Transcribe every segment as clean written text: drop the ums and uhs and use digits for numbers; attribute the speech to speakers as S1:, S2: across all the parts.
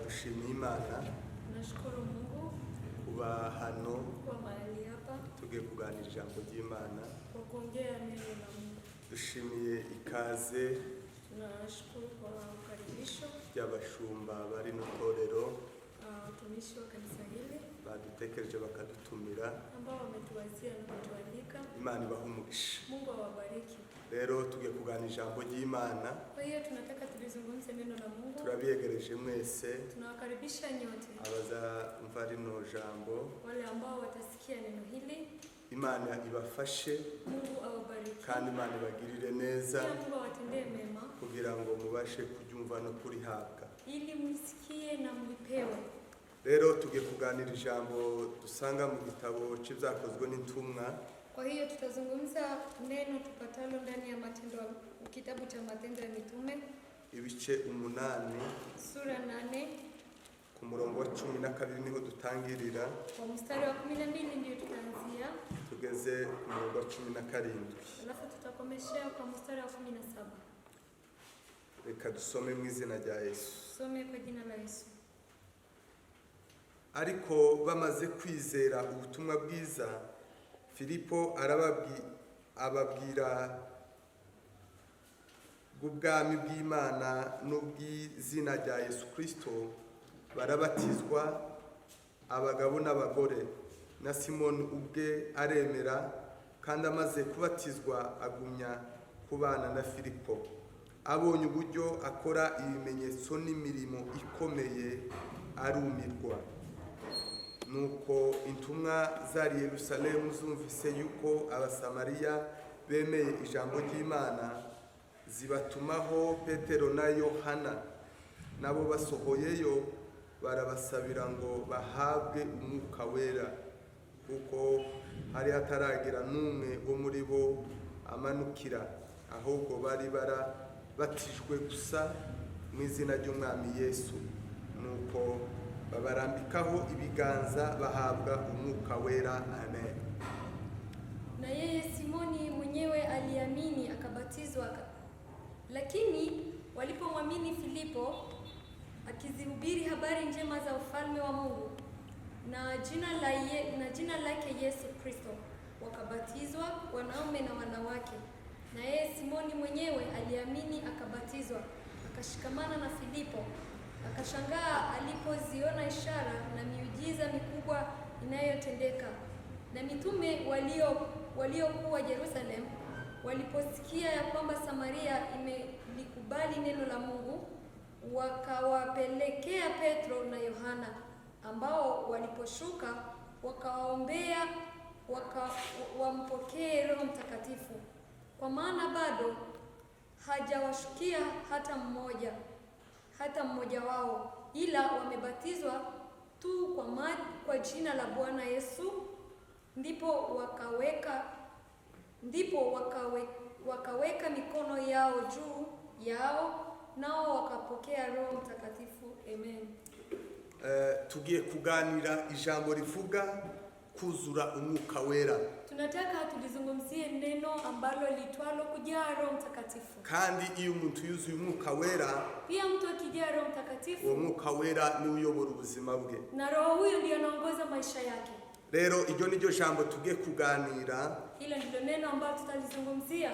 S1: Dushimiye Imana
S2: Nashukuru Mungu
S1: kuba hano
S2: kuwa mahali hapa
S1: tugiye kuganira ijambo ry'Imana.
S2: Kwa kuongea neno la Mungu.
S1: Dushimiye ikaze
S2: Tunashukuru kwa ukaribisho
S1: ry'abashumba bari no torero
S2: watumishi wa kanisa hili
S1: badutekereje bakadutumira.
S2: Ambao wametuwazia na kutualika.
S1: Imana ibahe umugisha.
S2: Mungu awabariki.
S1: Rero tugiye kuganira ijambo ry'Imana.
S2: Kwa hiyo tunataka tulizungumze neno la Mungu.
S1: Turabiyegereje mwese
S2: Tunawakaribisha nyote
S1: abazamva rino jambo.
S2: Wale ambao watasikia neno hili.
S1: Imana ibafashe
S2: Mungu awabariki.
S1: Kandi Imana ibagirire neza
S2: Pia Mungu awatendee mema
S1: kugira ngo mubashe kuryumva no kurihabwa.
S2: Ili msikie na mlipewe.
S1: Rero tugiye kuganira ijambo dusanga mu gitabo cy'Ibyakozwe n'Intumwa.
S2: Kwa hiyo tutazungumza neno tupatalo ndani ya Matendo, kitabu cha Matendo ya Mitume
S1: Ibice 8
S2: sura 8
S1: ku murongo wa 12 niho dutangirira
S2: kwa mstari wa 12 ndio tutaanzia,
S1: tugeze ku murongo wa 17.
S2: Alafu tutakomeshea kwa mstari wa 17.
S1: Reka dusome mu izina rya Yesu.
S2: Tusome kwa jina la Yesu.
S1: Ariko bamaze kwizera ubutumwa bwiza, Filipo ababwira bw'ubwami bw'Imana n'ubw'izina rya Yesu Kristo, barabatizwa abagabo n'abagore. Na Simoni ubwe aremera, kandi amaze kubatizwa agumya kubana na Filipo, abonye uburyo akora ibimenyetso n'imirimo ikomeye, arumirwa. Nuko intumwa zari Yerusalemu zumvise yuko Abasamariya bemeye ijambo ry'Imana, zibatumaho Petero na Yohana. Nabo basohoyeyo barabasabira ngo bahabwe Umwuka Wera, kuko hari hataragira n'umwe wo muri bo amanukira, ahubwo bari barabatijwe gusa mu izina ry'Umwami Yesu. Nuko babarambikaho ibiganza bahabwa Umwuka Wera. Amen.
S2: Na yeye Simoni mwenyewe aliamini akabatizwa. Lakini walipomwamini Filipo akizihubiri habari njema za ufalme wa Mungu na jina lake Yesu Kristo, wakabatizwa wanaume na wanawake. Na yeye Simoni mwenyewe aliamini akabatizwa, akashikamana na Filipo, akashangaa alipoziona ishara na miujiza mikubwa inayotendeka. Na mitume waliokuwa Yerusalemu waliposikia ya kwamba Samaria imelikubali neno la Mungu, wakawapelekea Petro na Yohana, ambao waliposhuka wakawaombea wampokee Roho Mtakatifu, kwa maana bado hajawashukia hata mmoja wao, ila wamebatizwa tu kwa jina la Bwana Yesu. Ndipo wakaweka mikono yao juu yao, nao wakapokea Roho Mtakatifu. Amen.
S1: Tugiye kuganira ijambo rivuga kuzura Umwuka Wera.
S2: Tunataka tulizungumzie neno ambalo litwalo kujaa Roho Mtakatifu.
S1: Kandi iyo umuntu yuzuye Umwuka Wera,
S2: Pia mtu akijaa Roho
S1: uwo
S2: Mtakatifu,
S1: Mwuka Wera niwe uyobora ubuzima bwe.
S2: Na Roho huyo ndiyo anaongoza maisha yake.
S1: Rero iryo ni ryo jambo tugiye kuganira.
S2: Hilo ndilo neno ambalo tutalizungumzia,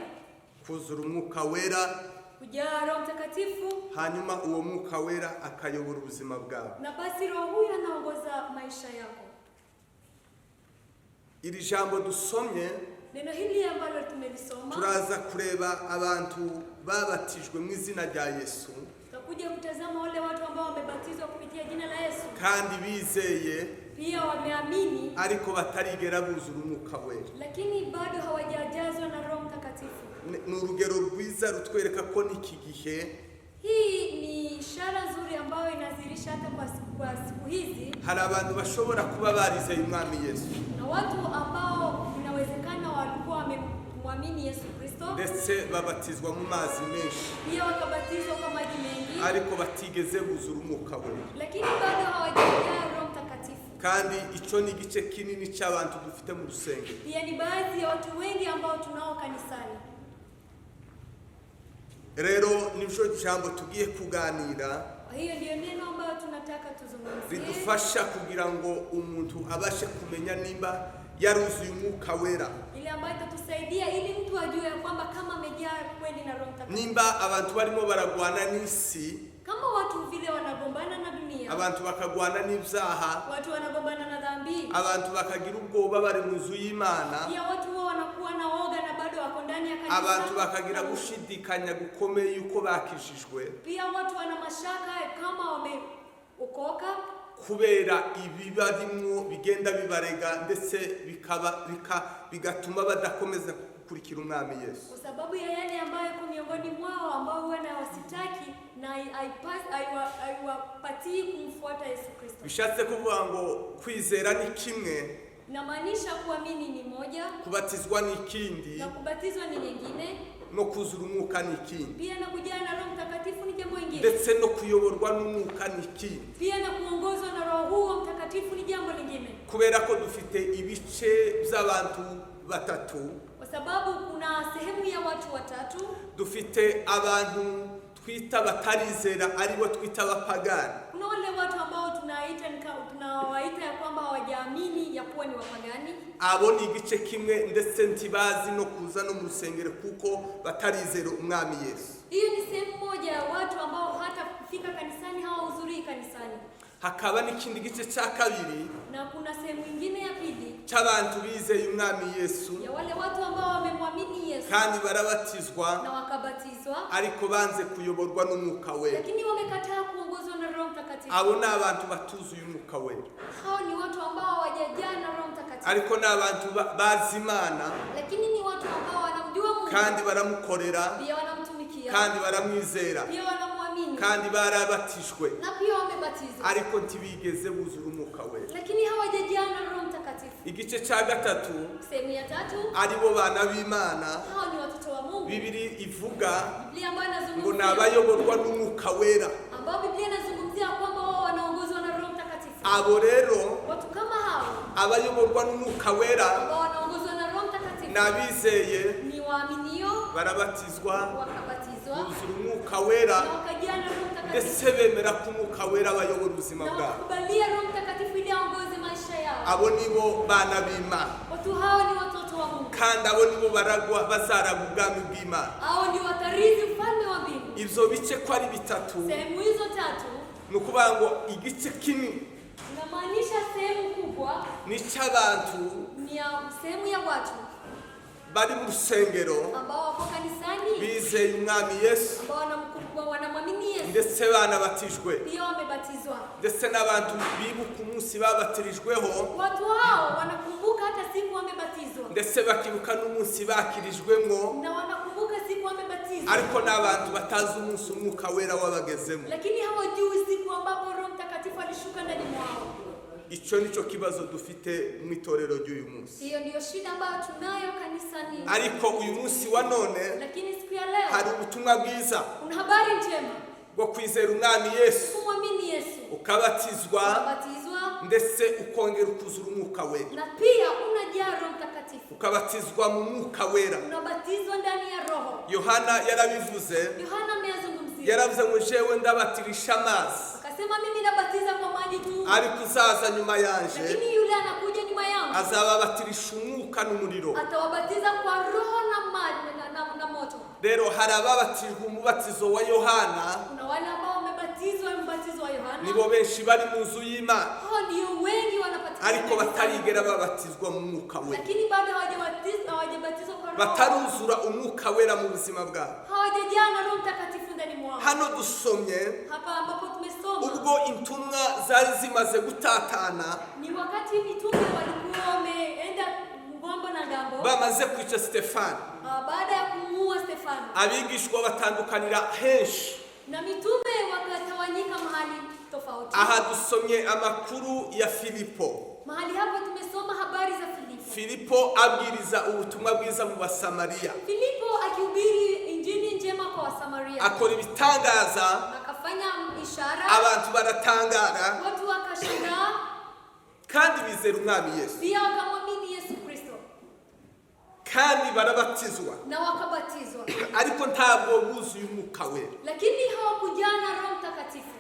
S1: Kuzura Umwuka Wera,
S2: kujaa Roho Mtakatifu,
S1: hanyuma uwo Mwuka Wera akayobora ubuzima bwawe.
S2: Na basi Roho huyo anaongoza maisha yako.
S1: Iri jambo dusomye,
S2: Neno hili ambalo tumelisoma,
S1: turaza kureba abantu babatijwe mu izina rya Yesu
S2: tutakuja kutazama wale watu ambao wamebatizwa kupitia jina la Yesu,
S1: kandi bizeye,
S2: pia wameamini,
S1: ariko batarigera buzura Umwuka Wera.
S2: Lakini bado hawajajazwa na Roho Mtakatifu.
S1: Ni urugero rwiza rutwereka ko n'iki gihe
S2: Hii ni ishara nzuri ambayo inadhihirisha hata kwa siku hizi
S1: hari abantu bashobora kuba barizeye Umwami Yesu
S2: na watu ambao inawezekana walikuwa wamemwamini Yesu Kristo,
S1: ndetse babatizwa mu mazi menshi,
S2: pia wakabatizwa kwa maji mengi,
S1: ariko batigeze buzura Umwuka Wera.
S2: Lakini bado hawajajaa Roho Mtakatifu.
S1: Kandi icyo ni igice kinini cy'abantu dufite mu rusengero.
S2: Pia ni baadhi ya watu wengi ambao tunao kanisani.
S1: Rero nibyo jambo tugiye kuganira.
S2: Kwa hiyo ndiyo neno ambayo tunataka tuzungumzie,
S1: Ridufasha kugira ngo umuntu abashe kumenya nimba yaruzuye Umwuka Wera,
S2: ile ambayo itatusaidia ili mtu ajue ya kwamba kama amejaa kweli na Roho Mtakatifu.
S1: Nimba abantu barimo baragwana n'isi,
S2: Kama watu vile wanagombana na dunia,
S1: abantu bakagwana n'ibyaha,
S2: watu wanagombana na dhambi,
S1: abantu bakagira ubwoba bari mu nzu y'Imana,
S2: pia watu huwa wanakuwa na woga na bado wako ndani ya
S1: abantu
S2: kanisa.
S1: Bakagira gushidikanya gukomeye yuko bakijijwe,
S2: Pia watu wana mashaka kama wameokoka,
S1: kubera ibibarimwo bigenda bibarega ndetse bikaba bigatuma badakomeza gukurikira Umwami Yesu.
S2: Kwa sababu ya yale ambayo yako miongoni mwao ambao huwa na wasitaki na haiwapatii kumfuata Yesu Kristo.
S1: Bishatse kuvuga ngo kwizera ni kimwe,
S2: Inamaanisha kuamini ni moja,
S1: kubatizwa ni ikindi,
S2: na kubatizwa ni nyingine,
S1: no kuzura Umwuka ni ikindi,
S2: pia na kujaa na Roho Mtakatifu ni jambo lingine,
S1: ndetse no kuyoborwa n'Umwuka ni ikindi.
S2: Pia na kuongozwa na Roho huo Mtakatifu ni jambo lingine,
S1: Kubera ko dufite ibice by'abantu batatu,
S2: kwa sababu kuna sehemu ya watu watatu.
S1: Dufite abantu twita batarizera, aribo twita abapagani.
S2: Kuna wale watu ambao tunawaita ya kwamba hawajaamini ya kuwa ni wapagani.
S1: Abo ni igice kimwe, ndetse ntibazi no kuza no mu rusengero kuko batarizera Umwami Yesu.
S2: Hiyo ni sehemu moja ya watu ambao hata kufika kanisani hawahudhurii kanisani,
S1: Hakaba n'ikindi gice cya kabiri
S2: na kuna sehemu ingine ya pili
S1: cy'abantu bizeye Umwami Yesu
S2: ya wale watu ambao wamemwamini Yesu
S1: kandi barabatizwa,
S2: na wakabatizwa,
S1: ariko banze kuyoborwa n'Umwuka Wera.
S2: Lakini wamekataa kuongozwa na Roho Mtakatifu.
S1: Abo ni abantu batuzuye Umwuka Wera,
S2: Hao ni watu ambao hawajajaa na Roho Mtakatifu,
S1: ariko ni abantu bazi Imana,
S2: lakini ni watu ambao wanamjua Mungu,
S1: kandi baramukorera,
S2: pia wanamtumikia,
S1: kandi baramwizera,
S2: pia wanamwamini,
S1: kandi barabatijwe,
S2: na pia wamebatizwa,
S1: ariko ntibigeze buzura Umwuka Wera.
S2: Lakini hawajajaa na Roho Mtakatifu.
S1: Igice cya gatatu,
S2: Sehemu ya tatu,
S1: aribo bana b'Imana,
S2: hao ni watoto wa Mungu.
S1: Bibiri ivuga
S2: Biblia ambayo
S1: ngo ni
S2: inazungumzia
S1: abayoborwa n'Umwuka Wera.
S2: Ambao Biblia inazungumzia kwamba wao wanaongozwa na Roho Mtakatifu.
S1: Abo rero,
S2: Watu kama hao
S1: abayoborwa n'Umwuka Wera,
S2: ambao wanaongozwa na Roho Mtakatifu
S1: ni abizeye,
S2: ni waaminio,
S1: barabatizwa,
S2: wakabatizwa
S1: buzura Umwuka Wera,
S2: na wakajaa na Roho Mtakatifu,
S1: ndetse bemera ko Umwuka Wera bayobora ubuzima
S2: na
S1: bwabo.
S2: wakakubalia Roho Mtakatifu ili aongoze maisha yao.
S1: Abo nibo bana b'Imana,
S2: Watu hao ni watoto wa Mungu,
S1: kandi abo nibo baragwa bazaraga ubwami bw'Imana.
S2: Hao ndio watarithi ufalme wa mbingu.
S1: Ibyo bice ko ari bitatu,
S2: Sehemu hizo tatu
S1: ni ukuvuga ngo igice kimwe
S2: inamaanisha sehemu kubwa
S1: ni icy'abantu
S2: ni ya sehemu ya watu
S1: bari mu rusengero,
S2: ambao wako kanisani,
S1: bizeye Umwami Yesu,
S2: ambao wanamwamini Yesu,
S1: ndetse banabatijwe,
S2: pia wamebatizwa.
S1: Ndetse n'abantu bibuka umunsi babatirijweho,
S2: Watu hao wanakumbuka hata siku wamebatizwa,
S1: ndetse bakibuka n'umunsi bakirijwemo,
S2: na wanakumbuka siku wamebatizwa,
S1: ariko n'abantu batazi umunsi Umwuka Wera wabagezemo.
S2: Lakini hawajui siku ambapo Roho Mtakatifu alishuka ndani mwao.
S1: Icyo nicyo kibazo dufite mu itorero ry'uyu munsi.
S2: Hiyo ndiyo shida ambayo tunayo kanisani.
S1: Ariko uyu munsi wa none
S2: Lakini siku ya leo
S1: hari ubutumwa bwiza
S2: kuna habari njema
S1: bwo kwizera Umwami Yesu,
S2: kumwamini Yesu,
S1: ukabatizwa,
S2: ukabatizwa,
S1: ndetse ukongera ukuzura Umwuka Wera,
S2: na pia unajaa Roho Mtakatifu,
S1: ukabatizwa mu Mwuka Wera.
S2: Unabatizwa ndani ya Roho.
S1: Yohana yarabivuze,
S2: Yohana ameyazungumzia,
S1: yaravuze ngo jewe ndabatirisha amazi,
S2: akasema mimi nabatiza kwa maji tu,
S1: ariko uzaza nyuma yanje
S2: lakini yule anakuja nyuma yangu
S1: azababatirisha umwuka n'umuriro.
S2: Atawabatiza kwa Roho na maji na moto.
S1: Rero hari ababatijwe umubatizo wa Yohana,
S2: Kuna wale ambao wamebatizwa mbatizo wa Yohana,
S1: nibo benshi bari mu nzu y'Imana,
S2: hao ndio wengi wanapatikana
S1: ariko
S2: kanisani,
S1: batarigera babatizwa mu Mwuka Wera,
S2: lakini bado hawajabatizwa kwa Roho,
S1: bataruzura Umwuka Wera mu buzima bwabo.
S2: Hawajajaa na Roho Mtakatifu ndani mwao.
S1: Hano dusomye
S2: Hapa ambapo tumesoma
S1: ubwo intumwa zari zimaze gutatana,
S2: ni wakati mitume walikuwa wameenda ng'ambo na ng'ambo,
S1: bamaze kwica Stefani,
S2: baada ya kumuua Stefano,
S1: abigishwa batandukanira henshi.
S2: Na mitume wakatawanyika mahali tofauti.
S1: Aha dusomye amakuru ya Filipo.
S2: Mahali hapa tumesoma habari za Filipo.
S1: Filipo abwiriza ubutumwa bwiza mu Basamariya,
S2: Filipo akihubiri injili njema kwa Wasamaria,
S1: akora ibitangaza,
S2: akafanya ishara,
S1: abantu baratangara,
S2: watu wakashangaa,
S1: kandi bizera Umwami Yesu.
S2: Pia wakamwamini Yesu Kristo.
S1: Kandi barabatizwa.
S2: Na wakabatizwa.
S1: Ariko ntabwo buzuye Umwuka Wera.
S2: Lakini hawakujaa na Roho Mtakatifu.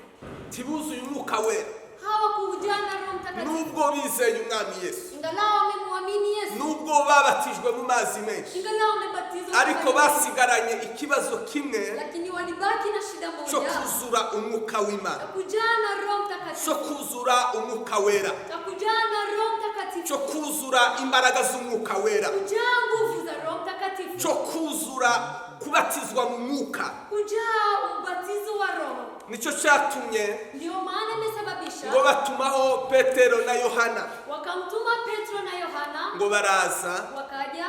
S1: Ntibuzuye Umwuka Wera.
S2: Hawakujaa na Roho Mtakatifu.
S1: Nubwo bizeye Umwami Yesu,
S2: Ingalau wamemwamini Yesu,
S1: nubwo babatijwe mu mazi menshi,
S2: ingalau wamebatizwa
S1: ariko
S2: kwa maji,
S1: basigaranye ikibazo kimwe
S2: lakini walibaki na shida
S1: cyo
S2: moja
S1: kuzura Umwuka w'Imana,
S2: ya kujaa na Roho
S1: cyo
S2: Mtakatifu,
S1: kuzura Umwuka Wera,
S2: ya kujaa na Roho Mtakatifu,
S1: cyo kuzura imbaraga z'Umwuka Wera,
S2: kujaa nguvu za Roho Mtakatifu,
S1: cyo kuzura kubatizwa mu Mwuka.
S2: Kujaa ubatizo wa Roho.
S1: Nicyo cyatumye
S2: Ndio maana imesababisha
S1: ngo batumaho Petero na Yohana.
S2: Wakamtuma Petro na Yohana.
S1: Ngo baraza.
S2: Wakaja.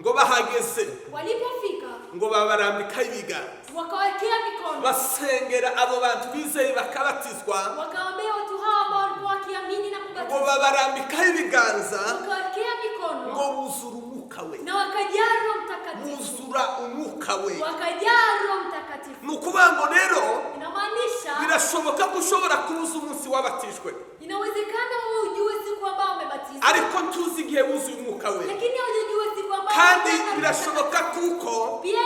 S1: Ngo bahageze,
S2: Walipofika,
S1: ngo babarambikaho ibiganza,
S2: wakawekea mikono,
S1: basengera abo bantu bizeye bakabatizwa.
S2: Wakaombea watu hawa ambao walikuwa wakiamini na
S1: Ngo
S2: kubatizwa,
S1: babarambikaho ibiganza,
S2: wakawekea mikono
S1: ngo buzura Umwuka We.
S2: Na wakajaa Roho Mtakatifu.
S1: Buzura Umwuka We.
S2: Wakajaa Roho Mtakatifu.
S1: Ni ukuvuga ngo rero
S2: Inamaanisha
S1: birashoboka ko ushobora kubuza umunsi wabatijwe,
S2: inawezekana wewe ujue siku ambayo umebatizwa,
S1: ariko ntuzi igihe wuzuye Umwuka We.
S2: Lakini haujajua siku ambayo
S1: Kandi
S2: umejaa Roho
S1: birashoboka
S2: Mtakatifu.
S1: kuko
S2: Pia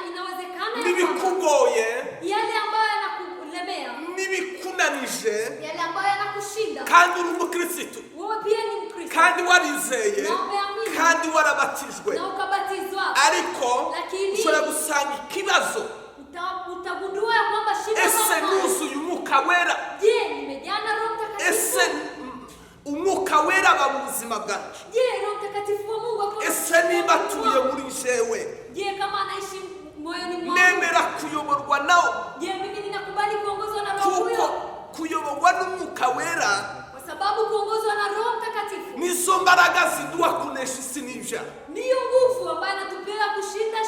S2: inawezekana ya kwamba
S1: n'ibikugoye,
S2: yale ambayo yanakulemea,
S1: n'ibikunanije,
S2: yale ambayo yanakushinda,
S1: kandi uri umukirisitu,
S2: wewe pia ni Mkristo
S1: kandi warizeye,
S2: na umeamini
S1: kandi warabatijwe,
S2: na ukabatizwa,
S1: ariko
S2: Lakini-
S1: ushobora gusanga ikibazo:
S2: utagundua ya kwamba shida
S1: ese
S2: ambayo unayo,
S1: nuzuye Umwuka Wera?
S2: Je, nimejaa na Roho Mtakatifu?
S1: Ese Umwuka Wera aba mu buzima bwacu?
S2: Je, Roho Mtakatifu wa Mungu ako
S1: Ese niba atuye muri jewe,
S2: Je, kama anaishi moyoni mwangu,
S1: nemera kuyoborwa nawo?
S2: Je, mimi ninakubali kuongozwa na Roho
S1: Kuko
S2: huyo?
S1: kuyoborwa n'Umwuka Wera
S2: Kwa sababu kuongozwa na Roho Mtakatifu
S1: nizo mbaraga ziduha kunesha isi n'ibyaha.
S2: Ndiyo nguvu ambayo inatupea kushinda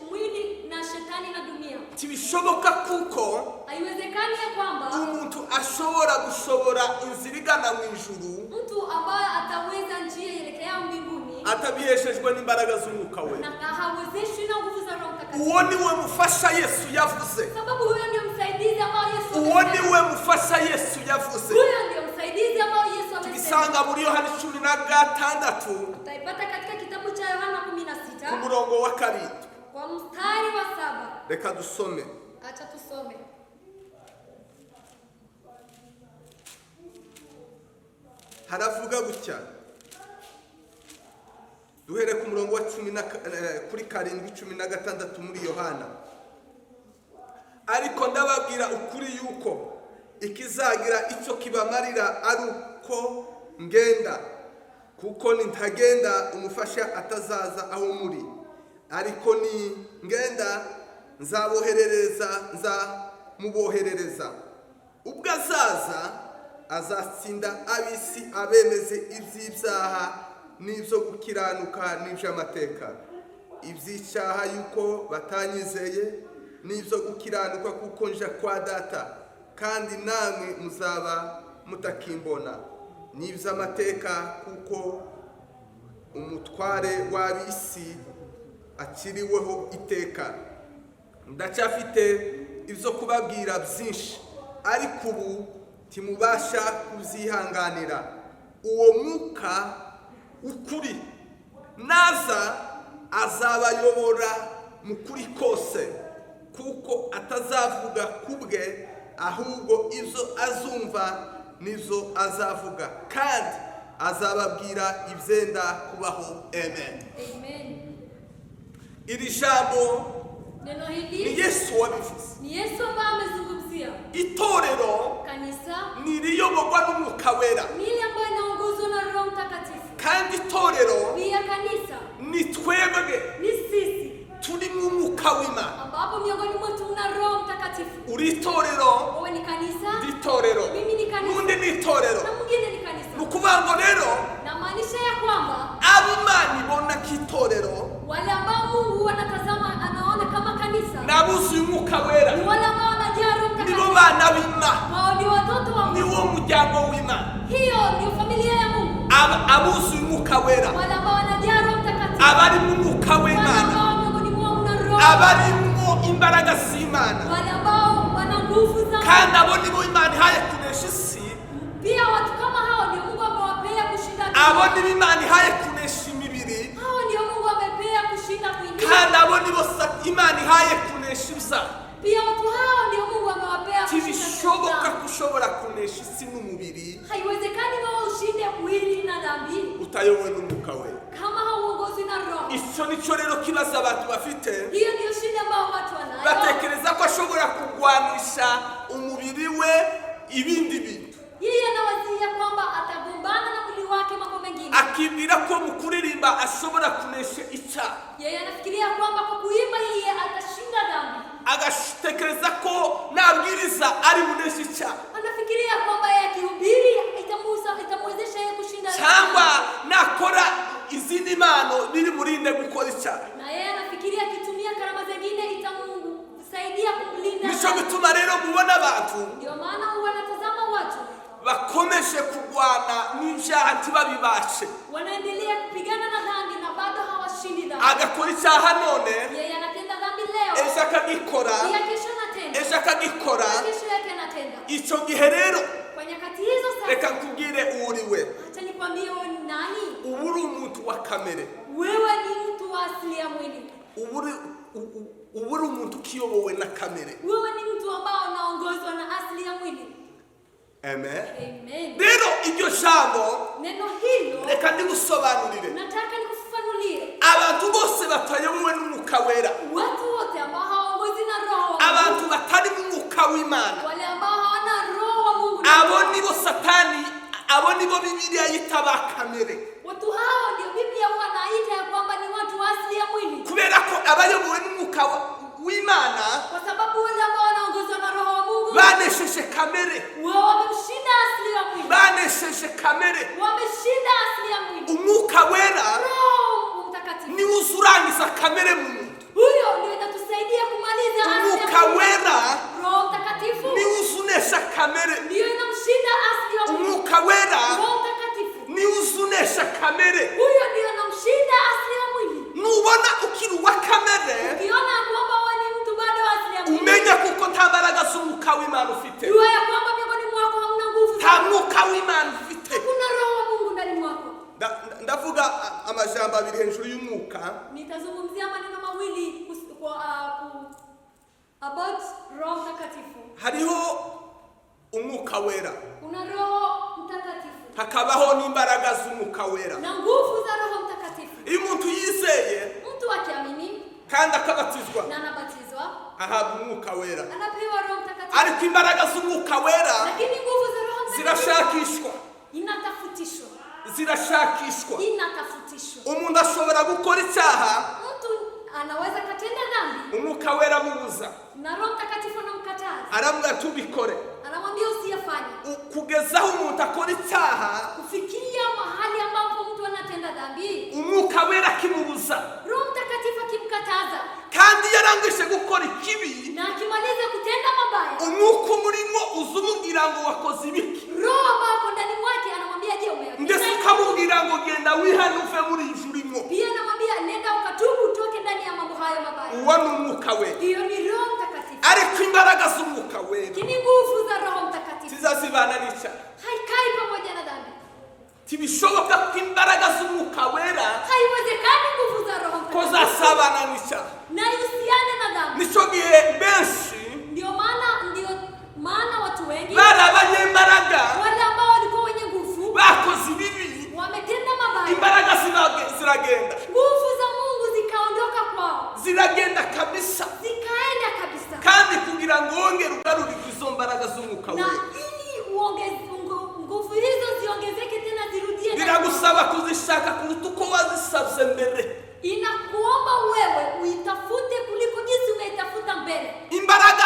S2: mwili na shetani na dunia.
S1: Ntibishoboka kuko
S2: Haiwezekani ya kwamba
S1: umuntu ashobora gushobora inzira igana mu ijuru
S2: mtu ambaye ataweza njia ielekea mbinguni
S1: atabiheshejwe n'imbaraga z'Umwuka Wera.
S2: Na hawezeshwi na nguvu za Roho Mtakatifu.
S1: Uwo ni we mufasha Yesu yavuze.
S2: Sababu huyo ndio msaidizi ambao Yesu
S1: Uwo
S2: amesema.
S1: ni we mufasha Yesu yavuze.
S2: Huyo ndio msaidizi ambao Yesu amesema.
S1: Tubisanga muri Yohani 16
S2: Utaipata katika kitabu cha Yohana
S1: ku
S2: 16
S1: murongo wa 7.
S2: Kwa mstari wa 7.
S1: Reka dusome.
S2: Acha tusome.
S1: Haravuga gutya, duhere ku murongo wa cumi na kuri 7 16 muri Yohana: Ariko ndababwira ukuri yuko ikizagira icyo kibamarira ari uko ngenda, kuko nintagenda umufasha atazaza aho muri, ariko ni ngenda nzaboherereza, nzamuboherereza. Ubwo azaza azatsinda ab'isi, abemeze iby'ibyaha n'ibyo gukiranuka n'iby'amateka: iby'icyaha yuko batanyizeye, n'ibyo gukiranuka kuko nja kwa Data kandi namwe muzaba mutakimbona, n'iby'amateka kuko umutware w'ab'isi akiriweho iteka. Ndacyafite ibyo kubabwira byinshi, ariko ubu ntimubasha kubyihanganira. Uwo Mwuka ukuri naza azabayobora mu kuri kose, kuko atazavuga ku bwe, ahubwo ibyo azumva nibyo azavuga, kandi azababwira ibyenda kubaho. Amen.
S2: Amen.
S1: Iri jambo
S2: Neno
S1: ni
S2: hili
S1: Yesu wabivuze.
S2: Ni Yesu ambaye amezungumzia.
S1: Itorero
S2: Kanisa
S1: ni iriyoborwa n'Umwuka Wera.
S2: Ni ile ambayo inaongozwa na Roho Mtakatifu.
S1: Kandi itorero
S2: Pia kanisa
S1: ni twebwe
S2: ni sisi
S1: turimo Umwuka w'Imana.
S2: Ambapo miongoni mwetu mna Roho Mtakatifu.
S1: Uri itorero,
S2: Wewe ni kanisa,
S1: ndi itorero,
S2: mimi ni kanisa
S1: n'undi ni itorero.
S2: Na mwingine ni kanisa.
S1: Ni ukuvuga ngo rero
S2: Na maanisha ya kwamba
S1: abo Imana ibona ko itorero
S2: wale ambao Mungu anatazama anaona kama kanisa
S1: ni abuzuye Umwuka Wera,
S2: ni wale ambao wanajaa Roho
S1: nibo
S2: Mtakatifu.
S1: bana b'Imana,
S2: Wao ndio watoto wa Mungu.
S1: niwo muryango w'Imana.
S2: Hiyo ndio familia ya Mungu.
S1: Abuzuye Umwuka Wera,
S2: Wale ambao wanajaa Roho Mtakatifu.
S1: abarimo Umwuka
S2: Wale
S1: w'Imana,
S2: ambao miongoni mwao mna Roho.
S1: abarimo imbaraga z'Imana,
S2: Wale ambao wana nguvu za Mungu.
S1: kandi abo nibo Imana ihaye kunesha isi.
S2: Pia watu kama hao ndio Mungu amewapea kushinda
S1: Abo
S2: dunia.
S1: nibo Imana ihaye kunesha imibiri.
S2: Hao ndio Mungu amepea
S1: Nibo Imana ihaye kunesha ibyaha.
S2: Pia watu hao ndio Mungu amewapea kushinda
S1: Ntibishoboka
S2: dhambi.
S1: Ko ushobora kunesha isi n'umubiri
S2: Haiwezekani wewe ushinde mwili na dhambi
S1: utayobowe n'Umwuka Wera.
S2: Kama hauongozwi na Roho.
S1: Icyo nicyo rero kibazo abantu bafite.
S2: Hiyo ndio shida ambayo watu wanayo.
S1: Batekereza ko ashobora kurwanisha umubiri we ibindi bintu.
S2: Yeye anawazia kwamba atagombana na mwili wake mambo mengine.
S1: Akibwira ko mu kuririmba ashobora kunesha icyaha.
S2: Yeye anafikiria kwamba kwa kuimba yeye atashinda dhambi.
S1: Agatekereza ko nabwiriza ari buneshe icyaha.
S2: Anafikiria kwamba yeye akihubiri itamwezesha yeye kushinda
S1: Cyangwa
S2: dhambi.
S1: Nakora izindi mpano biri burinde gukora icyaha.
S2: Na yeye anafikiria akitumia karama zingine itamsaidia kumlinda.
S1: Nicyo gituma rero mubona abantu
S2: Ndio maana wanatazama watu
S1: bakomeje kurwana n'ibyaha ntibabibashe.
S2: Wanaendelea kupigana na dhambi na bado hawashindi dhambi.
S1: Agakora icyaha none,
S2: Yeye anatenda dhambi leo,
S1: ejo akagikora,
S2: pia kesho anatenda,
S1: ejo akagikora.
S2: Kesho yake anatenda.
S1: Icyo gihe rero,
S2: Kwa nyakati hizo sasa,
S1: reka nkubwire uwo uri we.
S2: Acha nikwambie wewe ni nani.
S1: Uba uri umuntu wa kamere.
S2: Wewe ni mtu wa asili ya mwili.
S1: Uba uri umuntu ukiyobowe na kamere.
S2: Wewe ni mtu ambao unaongozwa na asili ya mwili.
S1: Amen.
S2: Amen.
S1: Rero iryo jambo,
S2: Neno hilo
S1: reka ndigusobanurire.
S2: Nataka nikufafanulie.
S1: Abantu bose batayobowe n'Umwuka Wera,
S2: Watu wote ambao hawaongozwi na Roho wa Mungu,
S1: abantu batari mu Mwuka w'Imana,
S2: wale ambao hawana Roho wa Mungu,
S1: abo nibo Satani, abo nibo Bibiliya yita ba kamere.
S2: Watu hao ndio Biblia huwa naita ya kwamba ni watu wa asili ya mwili,
S1: Kubera ko abayobowe n'Umwuka w'Imana
S2: kwa sababu wale ambao wanaongozwa na Roho wa Mungu
S1: banesheje kamere.
S2: Wao wamemshinda asili ya mwili,
S1: Banesheje kamere.
S2: Wameshinda asili ya mwili.
S1: Umwuka Wera
S2: Roho Mtakatifu
S1: niwe uza urangiza kamere mu muntu.
S2: Huyo ndio inatusaidia kumaliza asili ya
S1: Umwuka
S2: mwili.
S1: Wera
S2: Roho Mtakatifu
S1: niwe uza unesha kamere.
S2: Ndiyo inamshinda asili ya mwili.
S1: Umwuka Wera
S2: Roho Mtakatifu
S1: niwe uza unesha kamere.
S2: Huyo ndio anamshinda asili ya mwili.
S1: Nubona ukiri uwa kamere,
S2: Ukiona kwamba wewe ni mtu bado wa asili ya mwili,
S1: umenye kuko nta mbaraga z'Umwuka w'Imana ufite.
S2: Jua ya kwamba miongoni mwako hamna nguvu za
S1: Nta Mwuka w'Imana ufite.
S2: Hakuna Roho wa Mungu ndani mwako.
S1: Ndavuga amajambo abiri hejuru y'umwuka.
S2: Nitazungumzia maneno mawili about Roho Mtakatifu.
S1: Hariho Umwuka Wera,
S2: Kuna Roho Mtakatifu
S1: hakabaho n'imbaraga z'Umwuka Wera.
S2: Na nguvu za Roho Mtakatifu.
S1: Iyo umuntu yizeye
S2: Mtu akiamini
S1: kandi akabatizwa,
S2: na anabatizwa,
S1: ahabwa Umwuka Wera.
S2: Anapewa Roho Mtakatifu.
S1: Ariko imbaraga z'Umwuka Wera
S2: Lakini nguvu za Roho Mtakatifu
S1: zirashakishwa.
S2: Inatafutishwa.
S1: Zirashakishwa.
S2: Inatafutishwa.
S1: Umuntu ashobora gukora icyaha,
S2: Mtu anaweza katenda dhambi
S1: Umwuka Wera amubuza,
S2: na Roho Mtakatifu anamkataza,
S1: aramubwira tubikore.
S2: Anamwambia usiyafanye.
S1: Kugeza aho umuntu akora icyaha,
S2: Kufikia mahali ambapo mtu anatenda dhambi,
S1: Umwuka Wera akimubuza,
S2: Roho Mtakatifu akimkataza,
S1: kandi iyo arangije gukora ikibi,
S2: na akimaliza kutenda mabaya,
S1: umwuka umurimo uza umubwira ngo wakoze ibiki,
S2: Roho ambayo ako ndani mwake anamwambia, je, umeyatenda?
S1: Ndetse ukamubwira ngo genda wihane uve muri ijuru urimo.
S2: Pia anamwambia nenda ukatubu utoke ndani ya mambo hayo mabaya.
S1: Uwo ni Umwuka Wera.
S2: Hiyo ni Roho Mtakatifu.
S1: Ariko imbaraga z'Umwuka Wera
S2: Lakini nguvu za Roho Mtakatifu
S1: zizazibana n'icyaha.
S2: Haikai pamoja na dhambi.
S1: Ntibishoboka ko imbaraga z'Umwuka Wera
S2: Haiwezekani nguvu za Roho
S1: ko
S2: Mtakatifu
S1: zasabana n'icyaha.
S2: Na ihusiane na dhambi.
S1: Nicyo gihe benshi
S2: Ndio maana watu wengi
S1: bari abanyembaraga,
S2: wale ambao walikuwa wenye nguvu
S1: bakoze ibibi,
S2: wametenda mabaya,
S1: imbaraga ziragenda.
S2: Nguvu za Mungu zikaondoka kwao,
S1: Ziragenda kabisa.
S2: Zikaenda kabisa.
S1: Kandi kugira ngo wongere ugarurirwe izo mbaraga z'Umwuka
S2: Na
S1: Wera,
S2: ili nguvu hizo ziongezeke tena zirudie ndani,
S1: biragusaba kuzishaka kuruta uko wazisabye mbere.
S2: Inakuomba wewe uitafute kuliko jinsi umeitafuta mbele.
S1: Imbaraga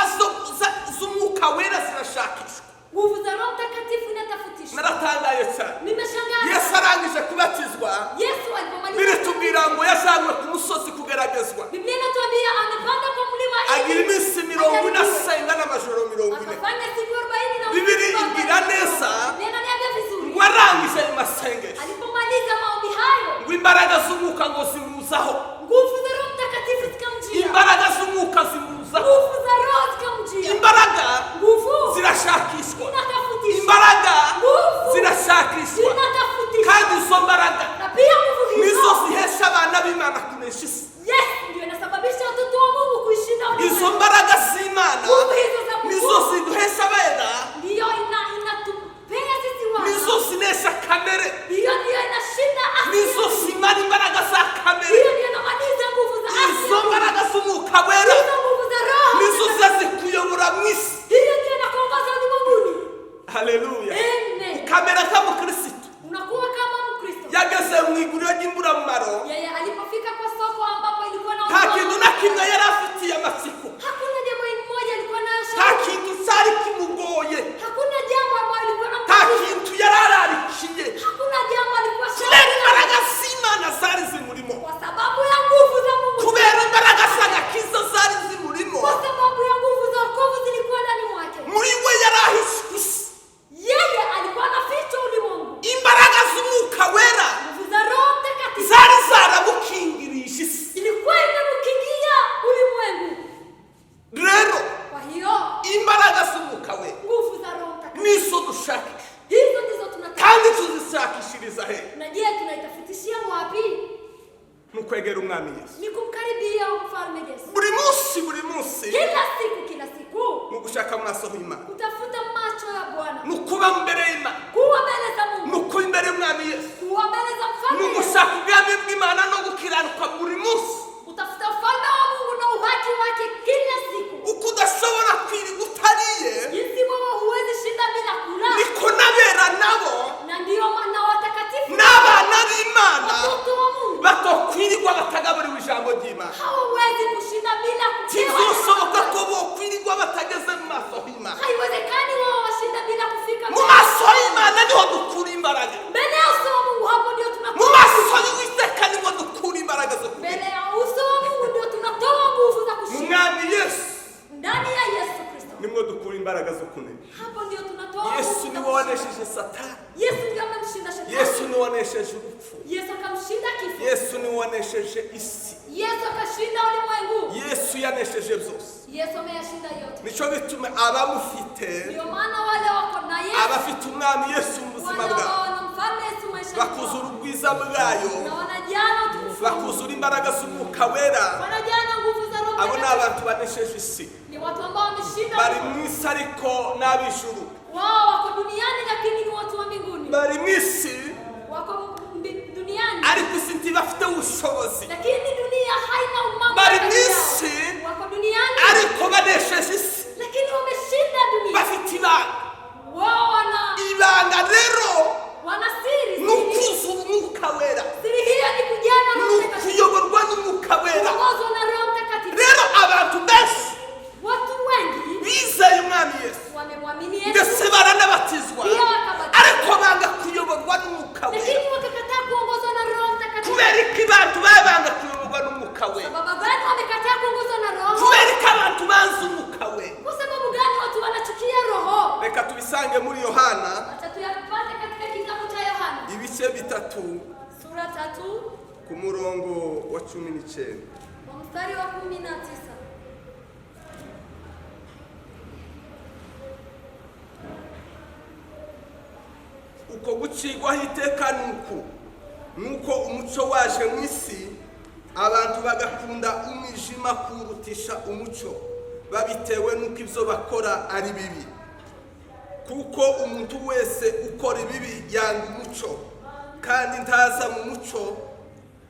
S1: z'Umwuka Wera zirashakishwa.
S2: Nguvu za Roho Mtakatifu inatafutishwa.
S1: Naratangaye cyane.
S2: Nimeshangaa.
S1: Yesu arangije kubatizwa,
S2: Yesu alipomaliza,
S1: biritubwira ngo yajanywe ku musozi kugeragezwa.
S2: Biblia inatuambia amepanda kwa mlima
S1: Agira
S2: ili
S1: iminsi 40
S2: ajaribiwe.
S1: asenga n'amajoro 40.
S2: Akafanya siku 40 na
S1: Biblia
S2: usiku
S1: ibwira
S2: 40.
S1: neza
S2: Biblia inaniambia vizuri.
S1: Ngo arangije ayo masengesho,
S2: Alipomaliza maombi hayo,
S1: ngo imbaraga z'umwuka ngo zimuzaho.
S2: Nguvu za Roho Mtakatifu zikamjia.
S1: Imbaraga z'umwuka zimuzaho.
S2: Nguvu za Roho zikamjia.
S1: Imbaraga
S2: Nguvu
S1: zirashakishwa.
S2: Inatafutishwa.
S1: Imbaraga
S2: Nguvu
S1: zirashakishwa.
S2: Zinatafutishwa.
S1: Kandi izo mbaraga
S2: Na pia nguvu
S1: nizo
S2: hizo
S1: zihesha abana b'Imana kunesha isi.
S2: Yes, ndio inasababisha
S1: Haleluya.
S2: Amen.
S1: Ukamera nk'umukirisitu
S2: Unakuwa kama Mkristo.
S1: yageze mu iguriro ry'imburamumaro,
S2: Yeye alipofika kwa soko ambapo ilikuwa na
S1: nta
S2: watu
S1: kintu na kimwe yari afitiye amatsiko,
S2: hakuna jambo moja alikuwa nayo
S1: nta
S2: shauku.
S1: kintu cyari kimugoye,
S2: Hakuna jambo ambalo alikuwa
S1: nta
S2: anamtatiza.
S1: kintu yari ararikiye,
S2: Hakuna jambo alikuwa
S1: kubera
S2: shauku.
S1: imbaraga z'Imana zari zimurimo,
S2: Kwa sababu ya nguvu za Mungu.
S1: kubera imbaraga z'agakiza zari zimurimo.
S2: Kwa sababu ya nguvu za wokovu zilikuwa ndani mwake.
S1: Muri we yari ahishe isi.
S2: Yeye alikuwa anaficha ulimwengu.
S1: Imbaraga z'Umwuka Wera
S2: Nguvu za Roho Mtakatifu
S1: zari zaramukingirije isi.
S2: ilikuwa imemkingia ulimwengu.
S1: Rero
S2: Kwa hiyo
S1: imbaraga z'Umwuka Wera
S2: nguvu za Roho Mtakatifu
S1: nizo dushakisha,
S2: hizo ndizo tunataka.
S1: kandi tuzishakishiriza he?
S2: Na je, tunaitafutishia wapi?
S1: Ni ukwegera Umwami Yesu
S2: Ni kumkaribia mfalme Yesu
S1: buri munsi, buri munsi,
S2: kila siku, kila siku,
S1: ni ugushaka amaso y'Imana,
S2: kutafuta macho ya Bwana,
S1: ni ukuba imbere y'Imana,
S2: kuwa mbele za
S1: ni
S2: Mungu,
S1: ukuba imbere y'Umwami Yesu,
S2: kuwa mbele za
S1: ni
S2: mfalme Yesu,
S1: ugushaka ubwami bw'Imana no gukiranuka buri munsi.
S2: kutafuta ufalme wa Mungu na uhaki wake kila siku.
S1: Uko udashobora kwirirwa utariye,
S2: Jinsi wewe huwezi shinda bila kula,
S1: niko n'abera nabo,
S2: na ndiyo maana watakatifu,
S1: n'abana b'Imana
S2: watoto wa Mungu,
S1: batokwirirwa batagaburiwe ijambo ry'Imana.
S2: hawawezi kushinda bila kupewa.
S1: Ntibizoshoboka ko bokwirirwa batageze mu maso y'Imana.
S2: Haiwezekani wao washinda bila kufika
S1: Mu maso y'Imana niho dukura imbaraga.
S2: mbele ya uso wa Mungu. Hapo ndio
S1: Mu
S2: tunatoa
S1: maso y'Uwiteka niho dukura imbaraga zo
S2: mbele
S1: kugira.
S2: ya uso wa Mungu ndio tunatoa nguvu za
S1: Mu
S2: kushinda.
S1: Mwami Yesu
S2: Ndani ya Yesu Kristo
S1: nimwo dukura imbaraga zo kunesha.
S2: hapo ndio tunatoa
S1: Yesu
S2: nguvu za
S1: niwe
S2: kushinda.
S1: wanesheje Satani.
S2: Yesu ndio amemshinda shetani.
S1: Yesu niwe wanesheje urupfu.
S2: Yesu akamshinda kifo.
S1: Yesu niwe wanesheje isi.
S2: Yesu akashinda ulimwengu.
S1: Yesu yanesheje byose.
S2: Yesu ameyashinda yote.
S1: Nicyo bituma abamufite,
S2: Ndio maana wale wako na Yesu,
S1: abafite Umwami Yesu mu buzima
S2: wale
S1: bwabo,
S2: ambao wana mfalme Yesu maishani mwao,
S1: bakuzura ubwiza bwayo,
S2: na wanajana utukufu wa Mungu,
S1: bakuzura imbaraga z'Umwuka Wera.
S2: wanajana nguvu za Roho
S1: Abo ni
S2: Mtakatifu.
S1: abantu banesheje isi.
S2: Ni watu ambao wameshinda
S1: Bari
S2: ulimwengu.
S1: mu isi ariko n'ab'ijuru.
S2: Wao wako duniani lakini ni watu wa mbinguni.
S1: Bari mu isi
S2: Wako duniani
S1: ariko isi ntibafite ubushobozi.
S2: lakini dunia haina umamlaka
S1: Bari mu
S2: juu yao.
S1: isi
S2: Wako duniani
S1: ariko banesheje isi.
S2: lakini wameshinda dunia.
S1: Bafite ibanga.
S2: Wao wana
S1: Ibanga rero
S2: wana siri.
S1: ni
S2: Siri,
S1: ukuzura Umwuka Wera,
S2: siri hiyo ni kujana
S1: ni
S2: Roho Mtakatifu,
S1: ukuyoborwa n'Umwuka Wera.
S2: kuongozwa na Roho Mtakatifu.
S1: Rero abantu benshi
S2: Watu wengi
S1: bizeye Umwami Yesu,
S2: wamemwamini Yesu
S1: ndetse baranabatizwa,
S2: pia wakabatizwa,
S1: ariko banga kuyoborwa n'Umwuka Wera.
S2: lakini wakakataa kuongozwa na Roho Mtakatifu.
S1: Kubera ko abantu babanga kuyoborwa n'Umwuka Wera?
S2: Sababu gani wamekataa kuongozwa na Roho?
S1: Kubera ko abantu banze Umwuka Wera?
S2: Kwa sababu gani watu wanachukia Roho?
S1: Reka tubisange muri Yohana
S2: Acha tuyapate katika kitabu cha Yohana
S1: ibice 3
S2: sura 3
S1: ku murongo wa 19.
S2: kwa mstari wa 19.
S1: Uko gucirwaho iteka ni uku: nuko umuco waje mu isi, abantu bagakunda umwijima kurutisha umuco, babitewe n'uko ibyo bakora ari bibi. Kuko umuntu wese ukora ibibi yanga umuco, kandi ntaza mu muco